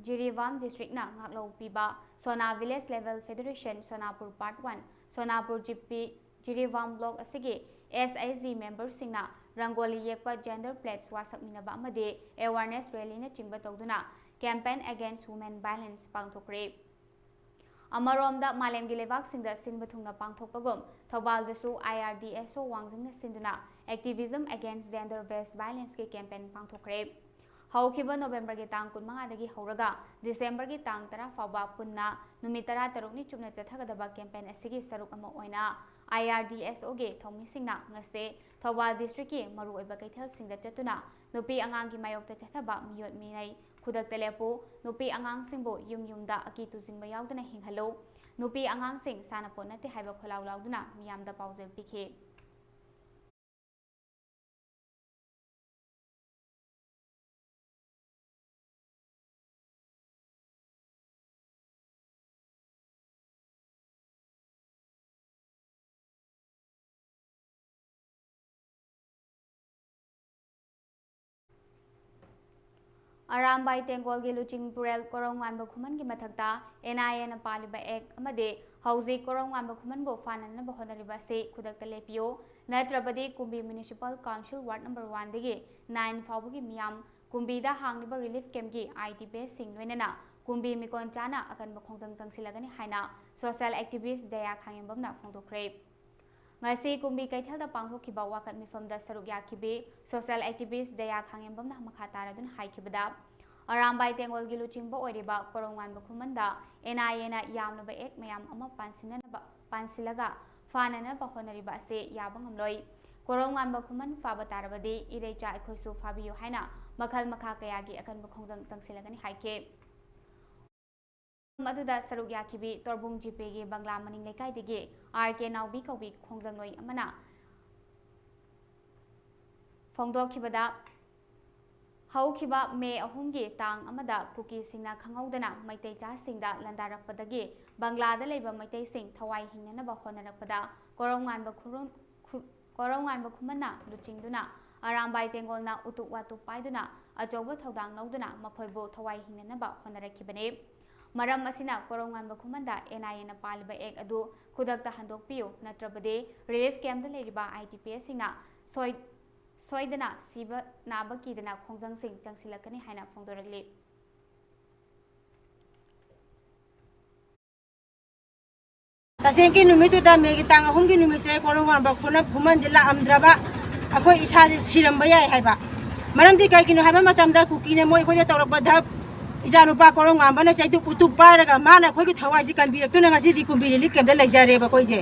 Jiribam district ꯅ ꯉꯥꯛꯂꯧ ꯄꯤꯕ Sona Village Level Federation, Sonapur Part One, Sonapur G P, Jiribam block ꯑꯁꯤꯒꯤ S H G member ꯁꯤꯡꯅ ꯔꯪꯒꯣꯂꯤ ꯌꯦꯛꯄ, gender plates ꯋꯥꯁꯛꯃꯤꯟꯅꯕ ꯑꯃꯗꯤ awareness rally ꯅꯆꯤꯡꯕ ꯇꯧꯗꯨꯅ campaign against women violence ꯄꯥꯡꯊꯣꯛꯈ꯭ꯔꯦ꯫ ꯑꯃꯔꯣꯝꯗ, ꯃꯥꯂꯦꯝꯒꯤ ꯂꯩꯕꯥꯛꯁꯤꯡꯗ ꯁꯤꯟꯕ ꯊꯨꯡꯅ ꯄꯥꯡꯊꯣꯛꯄꯒꯨꯝ, ꯊꯧꯕꯥꯜꯗꯁꯨ I R D S O ꯋꯥꯡꯖꯤꯡꯅ ꯁꯤꯟꯗꯨꯅ Activism Against Gender Based Violence ꯀꯤ campaign ꯄꯥꯡꯊꯣꯛꯈ꯭ꯔꯦ꯫ ꯍꯧꯈꯤꯕ ꯅꯣꯕꯦꯝꯕꯔꯒꯤ ꯇꯥꯡ ꯀꯨꯟꯃꯉꯥꯗꯒꯤ ꯍꯧꯔꯒ ꯗꯤꯁꯦꯝꯕꯔꯒꯤ ꯇꯥꯡ ꯇꯔꯥ ꯐꯥꯎꯕ ꯄꯨꯟꯅ ꯅꯨꯃꯤꯠ ꯇꯔꯥꯇꯔꯨꯛꯅꯤ ꯆꯨꯞꯅ ꯆꯠꯊꯒꯗꯕ campaign ꯑꯁꯤꯒꯤ ꯁꯔꯨꯛ ꯑꯃ ꯑꯣꯏꯅ I R D S O ꯒꯤ ꯊꯧꯃꯤꯁꯤꯡꯅ ꯉꯁꯤ ꯊꯧꯕꯥꯜ district ꯀꯤ ꯃꯔꯨꯑꯣꯏꯕ ꯀꯩꯊꯦꯜꯁꯤꯡꯗ ꯆꯠꯇꯨꯅ ꯅꯨꯄꯤ ꯑꯉꯥꯡꯒꯤ ꯃꯥꯌꯣꯛꯇ ꯆꯠꯊꯕ ꯃꯤꯑꯣꯠ ꯃꯤꯅꯩ ꯈꯨꯗꯛꯇ ꯂꯦꯞꯄꯨ, ꯅꯨꯄꯤ ꯑꯉꯥꯡꯁꯤꯡꯕꯨ ꯌꯨꯝ ꯌꯨꯝꯗ ꯑꯀꯤ ꯇꯨꯖꯤꯡꯕ ꯌꯥꯎꯗꯅ ꯍꯤꯡꯍꯜꯂꯨ, ꯅꯨꯄꯤ ꯑꯉꯥꯡꯁꯤꯡ ꯁꯥꯟꯅꯄꯣꯠ ꯅꯠꯇꯦ ꯍꯥꯏꯕ ꯈꯣꯜꯂꯥꯎ ꯂꯥꯎꯗꯨꯅ ꯃꯤꯌꯥꯝꯗ ꯄꯥꯎꯖꯦꯜ ꯄꯤꯈꯤ꯫ ꯑꯔꯥꯝꯕꯥꯏ ꯇꯦꯡꯒꯣꯜꯒꯤ ꯂꯨꯆꯤꯡ ꯄꯨꯔꯦꯜ ꯀꯣꯔꯧꯉꯥꯟꯕ ꯈꯨꯃꯟꯒꯤ ꯃꯊꯛꯇ N I A ꯅ ꯄꯥꯜꯂꯤꯕ act ꯑꯃꯗꯤ ꯍꯧꯖꯤꯛ ꯀꯣꯔꯧꯉꯥꯟꯕ ꯈꯨꯃꯟꯕꯨ ꯐꯥꯅꯅꯕ ꯍꯣꯠꯅꯔꯤꯕ ꯑꯁꯤ ꯈꯨꯗꯛꯇ ꯂꯦꯞꯄꯤꯌꯨ, ꯅꯠꯇ꯭ꯔꯕꯗꯤ ꯀꯨꯝꯕꯤ Municipal Council Ward number one ꯗꯒꯤ nine ꯐꯥꯎꯕꯒꯤ ꯃꯤꯌꯥꯝ ꯀꯨꯝꯕꯤꯗ ꯍꯥꯡꯂꯤꯕ relief camp ꯀꯤ I D P ꯁꯤꯡ ꯂꯣꯏꯅꯅ ꯀꯨꯝꯕꯤ ꯃꯤꯀꯣꯟ ꯆꯥꯅ ꯑꯀꯟꯕ ꯈꯣꯡꯖꯪ ꯆꯪꯁꯤꯜꯂꯒꯅꯤ ꯍꯥꯏꯅ social activist ꯖꯌꯥ ꯈꯥꯉꯦꯝꯕꯝꯅ ꯐꯣꯡꯗꯣꯛꯈ꯭ꯔꯦ꯫ ꯉꯁꯤ ꯀꯨꯝꯕꯤ ꯀꯩꯊꯦꯜꯗ ꯄꯥꯡꯊꯣꯛꯈꯤꯕ ꯋꯥꯀꯠ ꯃꯤꯐꯝꯗ ꯁꯔꯨꯛ ꯌꯥꯈꯤꯕꯤ social activist ꯖꯌꯥ ꯈꯥꯉꯦꯝꯕꯝꯅ ꯃꯈꯥ ꯇꯥꯔꯗꯨꯅ ꯍꯥꯏꯈꯤꯕꯗ, ꯑꯔꯥꯝꯕꯥꯏ ꯇꯦꯡꯒꯣꯜꯒꯤ ꯂꯨꯆꯤꯡꯕ ꯑꯣꯏꯔꯤꯕ ꯀꯣꯔꯧꯉꯥꯟꯕ ꯈꯨꯃꯟꯗ N I A ꯅ ꯌꯥꯝꯂꯕ act ꯃꯌꯥꯝ ꯑꯃ ꯄꯥꯟꯁꯤꯟꯅꯅꯕ, ꯄꯥꯟꯁꯤꯜꯂꯒ ꯐꯥꯅꯅꯕ ꯍꯣꯠꯅꯔꯤꯕ ꯑꯁꯤ ꯌꯥꯕ ꯉꯝꯂꯣꯏ꯫ ꯀꯣꯔꯧꯉꯥꯟꯕ ꯈꯨꯃꯟ ꯐꯥꯕ ꯇꯥꯔꯕꯗꯤ ꯏꯔꯩꯆꯥ ꯑꯩꯈꯣꯏꯁꯨ ꯐꯥꯕꯤꯌꯨ ꯍꯥꯏꯅ ꯃꯈꯜ ꯃꯈꯥ ꯀꯌꯥꯒꯤ ꯑꯀꯟꯕ ꯈꯣꯡꯖꯪ ꯆꯪꯁꯤꯜꯂꯒꯅꯤ ꯍꯥꯏꯈꯤ꯫ ꯑꯗꯨꯗ ꯁꯔꯨꯛ ꯌꯥꯈꯤꯕꯤ ꯇꯣꯔꯕꯨꯡ ꯖꯤꯄꯦꯒꯤ ꯕꯪꯒ꯭ꯂꯥ ꯃꯅꯤꯡ ꯂꯩꯀꯥꯏꯗꯒꯤ R K ꯅꯥꯎꯕꯤ ꯀꯧꯕꯤ ꯈꯣꯡꯖꯪꯂꯣꯏ ꯑꯃꯅ ꯐꯣꯡꯗꯣꯛꯈꯤꯕꯗ, ꯍꯧꯈꯤꯕ ꯃꯦ ꯑꯍꯨꯝꯒꯤ ꯇꯥꯡ ꯑꯃꯗ ꯀꯨꯀꯤꯁꯤꯡꯅ ꯈꯪꯍꯧꯗꯅ ꯃꯩꯇꯩ ꯆꯥꯁꯤꯡꯗ ꯂꯥꯟꯗꯥꯔꯛꯄꯗꯒꯤ ꯕꯪꯒ꯭ꯂꯥꯗ ꯂꯩꯕ ꯃꯩꯇꯩꯁꯤꯡ ꯊꯋꯥꯏ ꯍꯤꯡꯅꯅꯕ ꯍꯣꯠꯅꯔꯛꯄꯗ ꯀꯣꯔꯧꯉꯥꯟꯕ ꯈꯨꯔꯨꯝ-, ꯈꯨ-, ꯀꯣꯔꯧꯉꯥꯟꯕ ꯈꯨꯃꯟꯅ ꯂꯨꯆꯤꯡꯗꯨꯅ ꯑꯔꯥꯝꯕꯥꯏ ꯇꯦꯡꯒꯣꯜꯅ ꯎꯇꯨꯞ ꯋꯥꯇꯨꯞ ꯄꯥꯏꯗꯨꯅ ꯑꯆꯧꯕ ꯊꯧꯗꯥꯡ ꯂꯧꯗꯨꯅ ꯃꯈꯣꯏꯕꯨ ꯊꯋꯥꯏ ꯍꯤꯡꯅꯅꯕ ꯍꯣꯠꯅꯔꯛꯈꯤꯕꯅꯤ꯫ ꯃꯔꯝ ꯑꯁꯤꯅ ꯀꯣꯔꯧꯉꯥꯟꯕ ꯈꯨꯃꯟꯗ ꯑꯦꯟ ꯑꯥꯏ ꯑꯦꯅ ꯄꯥꯜꯂꯤꯕ ꯑꯦꯛ ꯑꯗꯨ ꯈꯨꯗꯛꯇ ꯍꯟꯗꯣꯛꯄꯤꯌꯨ, ꯅꯠꯇ꯭ꯔꯕꯗꯤ ꯔꯤꯂꯤꯐ ꯀꯦꯝꯞꯇ ꯂꯩꯔꯤꯕ ꯑꯥꯏ ꯇꯤ ꯄꯤ ꯑꯦꯁꯁꯤꯡꯅ ꯁꯣꯏ-, ꯁꯣꯏꯗꯅ ꯁꯤꯕ ꯅꯥꯕ ꯀꯤꯗꯅ ꯈꯣꯡꯖꯪꯁꯤꯡ ꯆꯪꯁꯤꯜꯂꯛꯀꯅꯤ ꯍꯥꯏꯅ ꯐꯣꯡꯗꯣꯔꯛꯂꯤ꯫ ꯇꯁꯦꯡꯒꯤ ꯅꯨꯃꯤꯠꯇꯨꯗ, ꯃꯦꯒꯤ ꯇꯥꯡ ꯑꯍꯨꯝꯒꯤ ꯅꯨꯃꯤꯠꯁꯦ, ꯀꯣꯔꯧꯉꯥꯟꯕ ꯈꯨꯅ-, ꯈꯨꯃꯟꯁꯦ ꯂꯥꯛꯑꯝꯗ꯭ꯔꯕ ꯑꯩꯈꯣꯏ ꯏꯁꯥꯁꯦ ꯁꯤꯔꯝꯕ ꯌꯥꯏ ꯍꯥꯏꯕ꯫ ꯃꯔꯝꯗꯤ ꯀꯩꯒꯤꯅꯣ ꯍꯥꯏꯕ ꯃꯇꯝꯗ, ꯀꯨꯀꯤꯅ ꯃꯣꯏ ꯑꯩꯈꯣꯏꯗ ꯇꯧꯔꯛꯄꯗ, ꯏꯆꯥꯅꯨꯄꯥ ꯀꯣꯔꯧꯉꯥꯟꯕꯅ ꯆꯩꯇꯨꯞ ꯎꯇꯨꯞ ꯄꯥꯏꯔꯒ ꯃꯥꯅ ꯑꯩꯈꯣꯏꯒꯤ ꯊꯋꯥꯏꯁꯦ ꯀꯟꯕꯤꯔꯛꯇꯨꯅ ꯉꯁꯤꯗꯤ ꯀꯨꯝꯕꯤ ꯔꯤꯂꯤꯐ ꯀꯦꯝꯞꯇ ꯂꯩꯖꯔꯦꯕ ꯑꯩꯈꯣꯏꯁꯦ꯫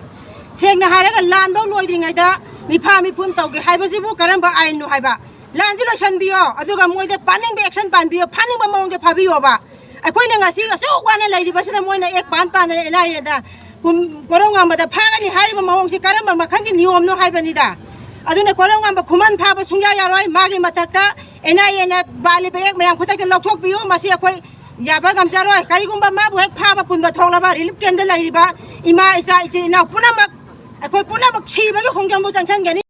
ꯁꯦꯡꯅ ꯍꯥꯏꯔꯒ, ꯂꯥꯟꯐꯧ ꯂꯣꯏꯗ꯭ꯔꯤꯉꯩꯗ ꯃꯤꯐꯥ ꯃꯤꯐꯨꯟ ꯇꯧꯒꯦ ꯍꯥꯏꯕꯁꯤꯕꯨ ꯀꯔꯝꯕ ꯑꯥꯏꯟꯅꯣ ꯍꯥꯏꯕ? ꯂꯥꯟꯁꯤ ꯂꯣꯏꯁꯤꯟꯕꯤꯌꯣ, ꯑꯗꯨꯒ ꯃꯣꯏꯗ ꯄꯥꯅꯤꯡꯕ ꯑꯦꯛꯁꯟ ꯄꯥꯟꯕꯤꯌꯣ, ꯐꯥꯅꯤꯡꯕ ꯃꯑꯣꯡꯗ ꯐꯥꯕꯤꯌꯣꯕ꯫ ꯑꯩꯈꯣꯏꯅ ꯉꯁꯤ ꯑꯁꯨꯛ ꯋꯥꯅ ꯂꯩꯔꯤꯕꯁꯤꯗ ꯃꯣꯏꯅ ꯑꯦꯛ ꯄꯥꯟ ꯄꯥꯟꯗꯅ ꯑꯦꯟ ꯑꯥꯏ ꯑꯦꯗ ꯀꯣꯔꯧꯉꯥꯟꯕꯗ ꯐꯥꯒꯅꯤ ꯍꯥꯏꯔꯤꯕ ꯃꯑꯣꯡꯁꯤ ꯀꯔꯝꯕ ꯃꯈꯜꯒꯤ ꯅꯤꯌꯣꯝꯅꯣ ꯍꯥꯏꯕꯅꯤꯗ꯫ ꯑꯗꯨꯅ ꯀꯣꯔꯧꯉꯥꯟꯕ ꯈꯨꯃꯟ ꯐꯥꯕ ꯁꯨꯡꯌꯥ ꯌꯥꯔꯣꯏ꯫ ꯃꯥꯒꯤ ꯃꯊꯛꯇ ꯑꯦꯟ ꯑꯥꯏ ꯑꯦꯅ ꯄꯥꯜꯂꯤꯕ ꯑꯦꯛ ꯃꯌꯥꯝ ꯈꯨꯗꯛꯇ ꯂꯧꯊꯣꯛꯄꯤꯌꯨ꯫ ꯃꯁꯤ ꯑꯩꯈꯣꯏ ꯌꯥꯕ ꯉꯝꯖꯔꯣꯏ꯫ ꯀꯔꯤꯒꯨꯝꯕ ꯃꯥꯕꯨ ꯍꯦꯛ ꯐꯥꯕ ꯄꯨꯟꯕ ꯊꯣꯛꯂꯕ ꯔꯤꯂꯤꯐ ꯀꯦꯝꯞꯇ ꯂꯩꯔꯤꯕ ꯏꯃꯥ, ꯏꯆꯥ, ꯏꯆꯤꯜ ꯏꯅꯥꯎ ꯄꯨꯝꯅꯃꯛ, ꯑꯩꯈꯣꯏ ꯄꯨꯝꯅꯃꯛ ꯁꯤꯕꯒꯤ ꯈꯣꯡꯖꯪꯕꯨ ꯆꯪꯁꯤꯟꯒꯅꯤ꯫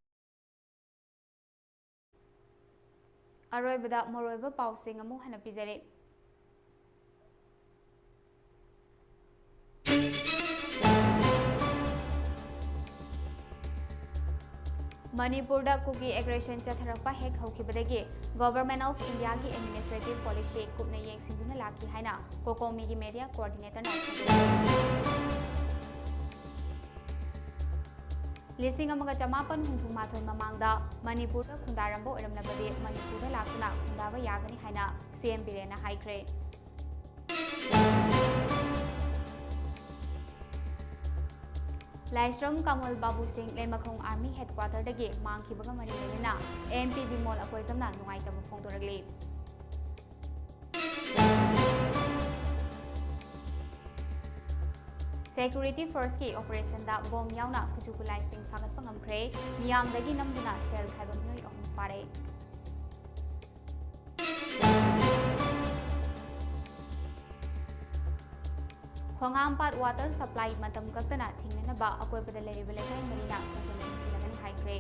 ꯑꯔꯣꯏꯕꯗ ꯃꯔꯨꯑꯣꯏꯕ ꯄꯥꯎꯁꯤꯡ ꯑꯃꯨꯛ ꯍꯟꯅ ꯄꯤꯖꯔꯤ꯫ ꯃꯅꯤꯄꯨꯔꯗ ꯀꯨꯀꯤ ꯑꯦꯒ꯭ꯔꯦꯁꯟ ꯆꯠꯊꯔꯛꯄ ꯍꯦꯛ ꯍꯧꯈꯤꯕꯗꯒꯤ Government of Indiaꯒꯤ administrative policy ꯀꯨꯞꯅ ꯌꯦꯡꯁꯤꯟꯗꯨꯅ ꯂꯥꯛꯈꯤ ꯍꯥꯏꯅ ꯀꯣꯀꯣꯃꯤꯒꯤ media coordinatorꯅ ꯐꯣꯡꯗꯣꯛꯈꯤ꯫ ꯂꯤꯁꯤꯡ ꯑꯃꯒ ꯆꯃꯥꯄꯟ ꯍꯨꯝꯐꯨ ꯃꯥꯊꯣꯏ ꯃꯃꯥꯡꯗ ꯃꯅꯤꯄꯨꯔꯗ ꯈꯨꯟꯗꯥꯔꯝꯕ ꯑꯣꯏꯔꯝꯂꯕꯗꯤ ꯃꯅꯤꯄꯨꯔꯗ ꯂꯥꯛꯇꯨꯅ ꯈꯨꯟꯗꯥꯕ ꯌꯥꯒꯅꯤ ꯍꯥꯏꯅ ꯁꯤ ꯑꯦꯝ ꯕꯤꯔꯦꯟꯅ ꯍꯥꯏꯈ꯭ꯔꯦ꯫ ꯂꯥꯏꯁ꯭ꯔꯝ ꯀꯃꯜ ꯕꯥꯕꯨ ꯁꯤꯡ ꯂꯩꯃꯈꯣꯡ ꯑꯥꯔꯃꯤ ꯍꯦꯗꯀ꯭ꯋꯥꯇꯔꯗꯒꯤ ꯃꯥꯡꯈꯤꯕꯒ ꯃꯔꯤ ꯂꯩꯅꯅ ꯑꯦꯝ ꯄꯤ ꯕꯤꯃꯣꯜ ꯑꯀꯣꯏꯖꯝꯅ ꯅꯨꯡꯉꯥꯏꯇꯕ ꯐꯣꯡꯗꯣꯔꯛꯂꯤ꯫ Security forceꯀꯤ operationꯗ ꯕꯣꯝ ꯌꯥꯎꯅ ꯈꯨꯠꯁꯨ ꯈꯨꯠꯂꯥꯏꯁꯤꯡ ꯐꯥꯒꯠꯄ ꯉꯝꯈ꯭ꯔꯦ꯫ ꯃꯤꯌꯥꯝꯗꯒꯤ ꯅꯝꯗꯨꯅ ꯁꯦꯜ ꯈꯥꯏꯕ ꯃꯤꯑꯣꯏ ꯑꯍꯨꯝ ꯐꯥꯔꯦ꯫ ꯈꯣꯡꯍꯥꯝꯄꯥꯠ water supply ꯃꯇꯝ ꯀꯛꯇꯅ ꯊꯤꯡꯅꯅꯕ ꯑꯀꯣꯏꯕꯗ ꯂꯩꯔꯤꯕ ꯂꯩꯀꯥꯏ ꯃꯔꯤꯅ ꯈꯣꯡꯖꯪ ꯆꯪꯁꯤꯜꯂꯒꯅꯤ ꯍꯥꯏꯈ꯭ꯔꯦ꯫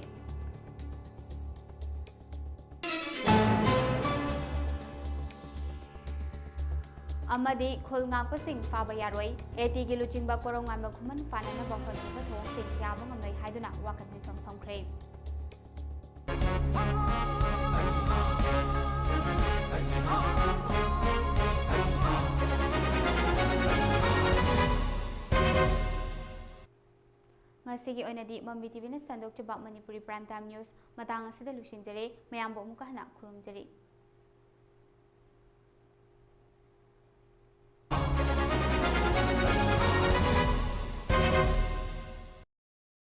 ꯑꯃꯗꯤ ꯈꯨꯜ ꯉꯥꯛꯄꯁꯤꯡ ꯐꯥꯕ ꯌꯥꯔꯣꯏ, ATꯒꯤ ꯂꯨꯆꯤꯡꯕ ꯀꯣꯔꯧꯉꯥꯟꯕ ꯈꯨꯃꯟ ꯐꯥꯅꯅꯕ ꯍꯣꯠꯅꯔꯤꯕ ꯊꯧꯑꯣꯡꯁꯤꯡ ꯌꯥꯕ ꯉꯝꯂꯣꯏ ꯍꯥꯏꯗꯨꯅ ꯋꯥꯀꯠ ꯃꯤꯐꯝ ꯐꯝꯈ꯭ꯔꯦ꯫ ꯉꯁꯤꯒꯤ ꯑꯣꯏꯅꯗꯤ ꯃꯝꯕꯤ TVꯅ ꯁꯟꯗꯣꯛꯆꯕ ꯃꯅꯤꯄꯨꯔꯤ Prime Time News ꯃꯇꯥꯡ ꯑꯁꯤꯗ ꯂꯣꯏꯁꯤꯟꯖꯔꯦ꯫ ꯃꯌꯥꯝꯕꯨ ꯑꯃꯨꯛꯀ ꯍꯟꯅ ꯈꯨꯔꯨꯝꯖꯔꯤ꯫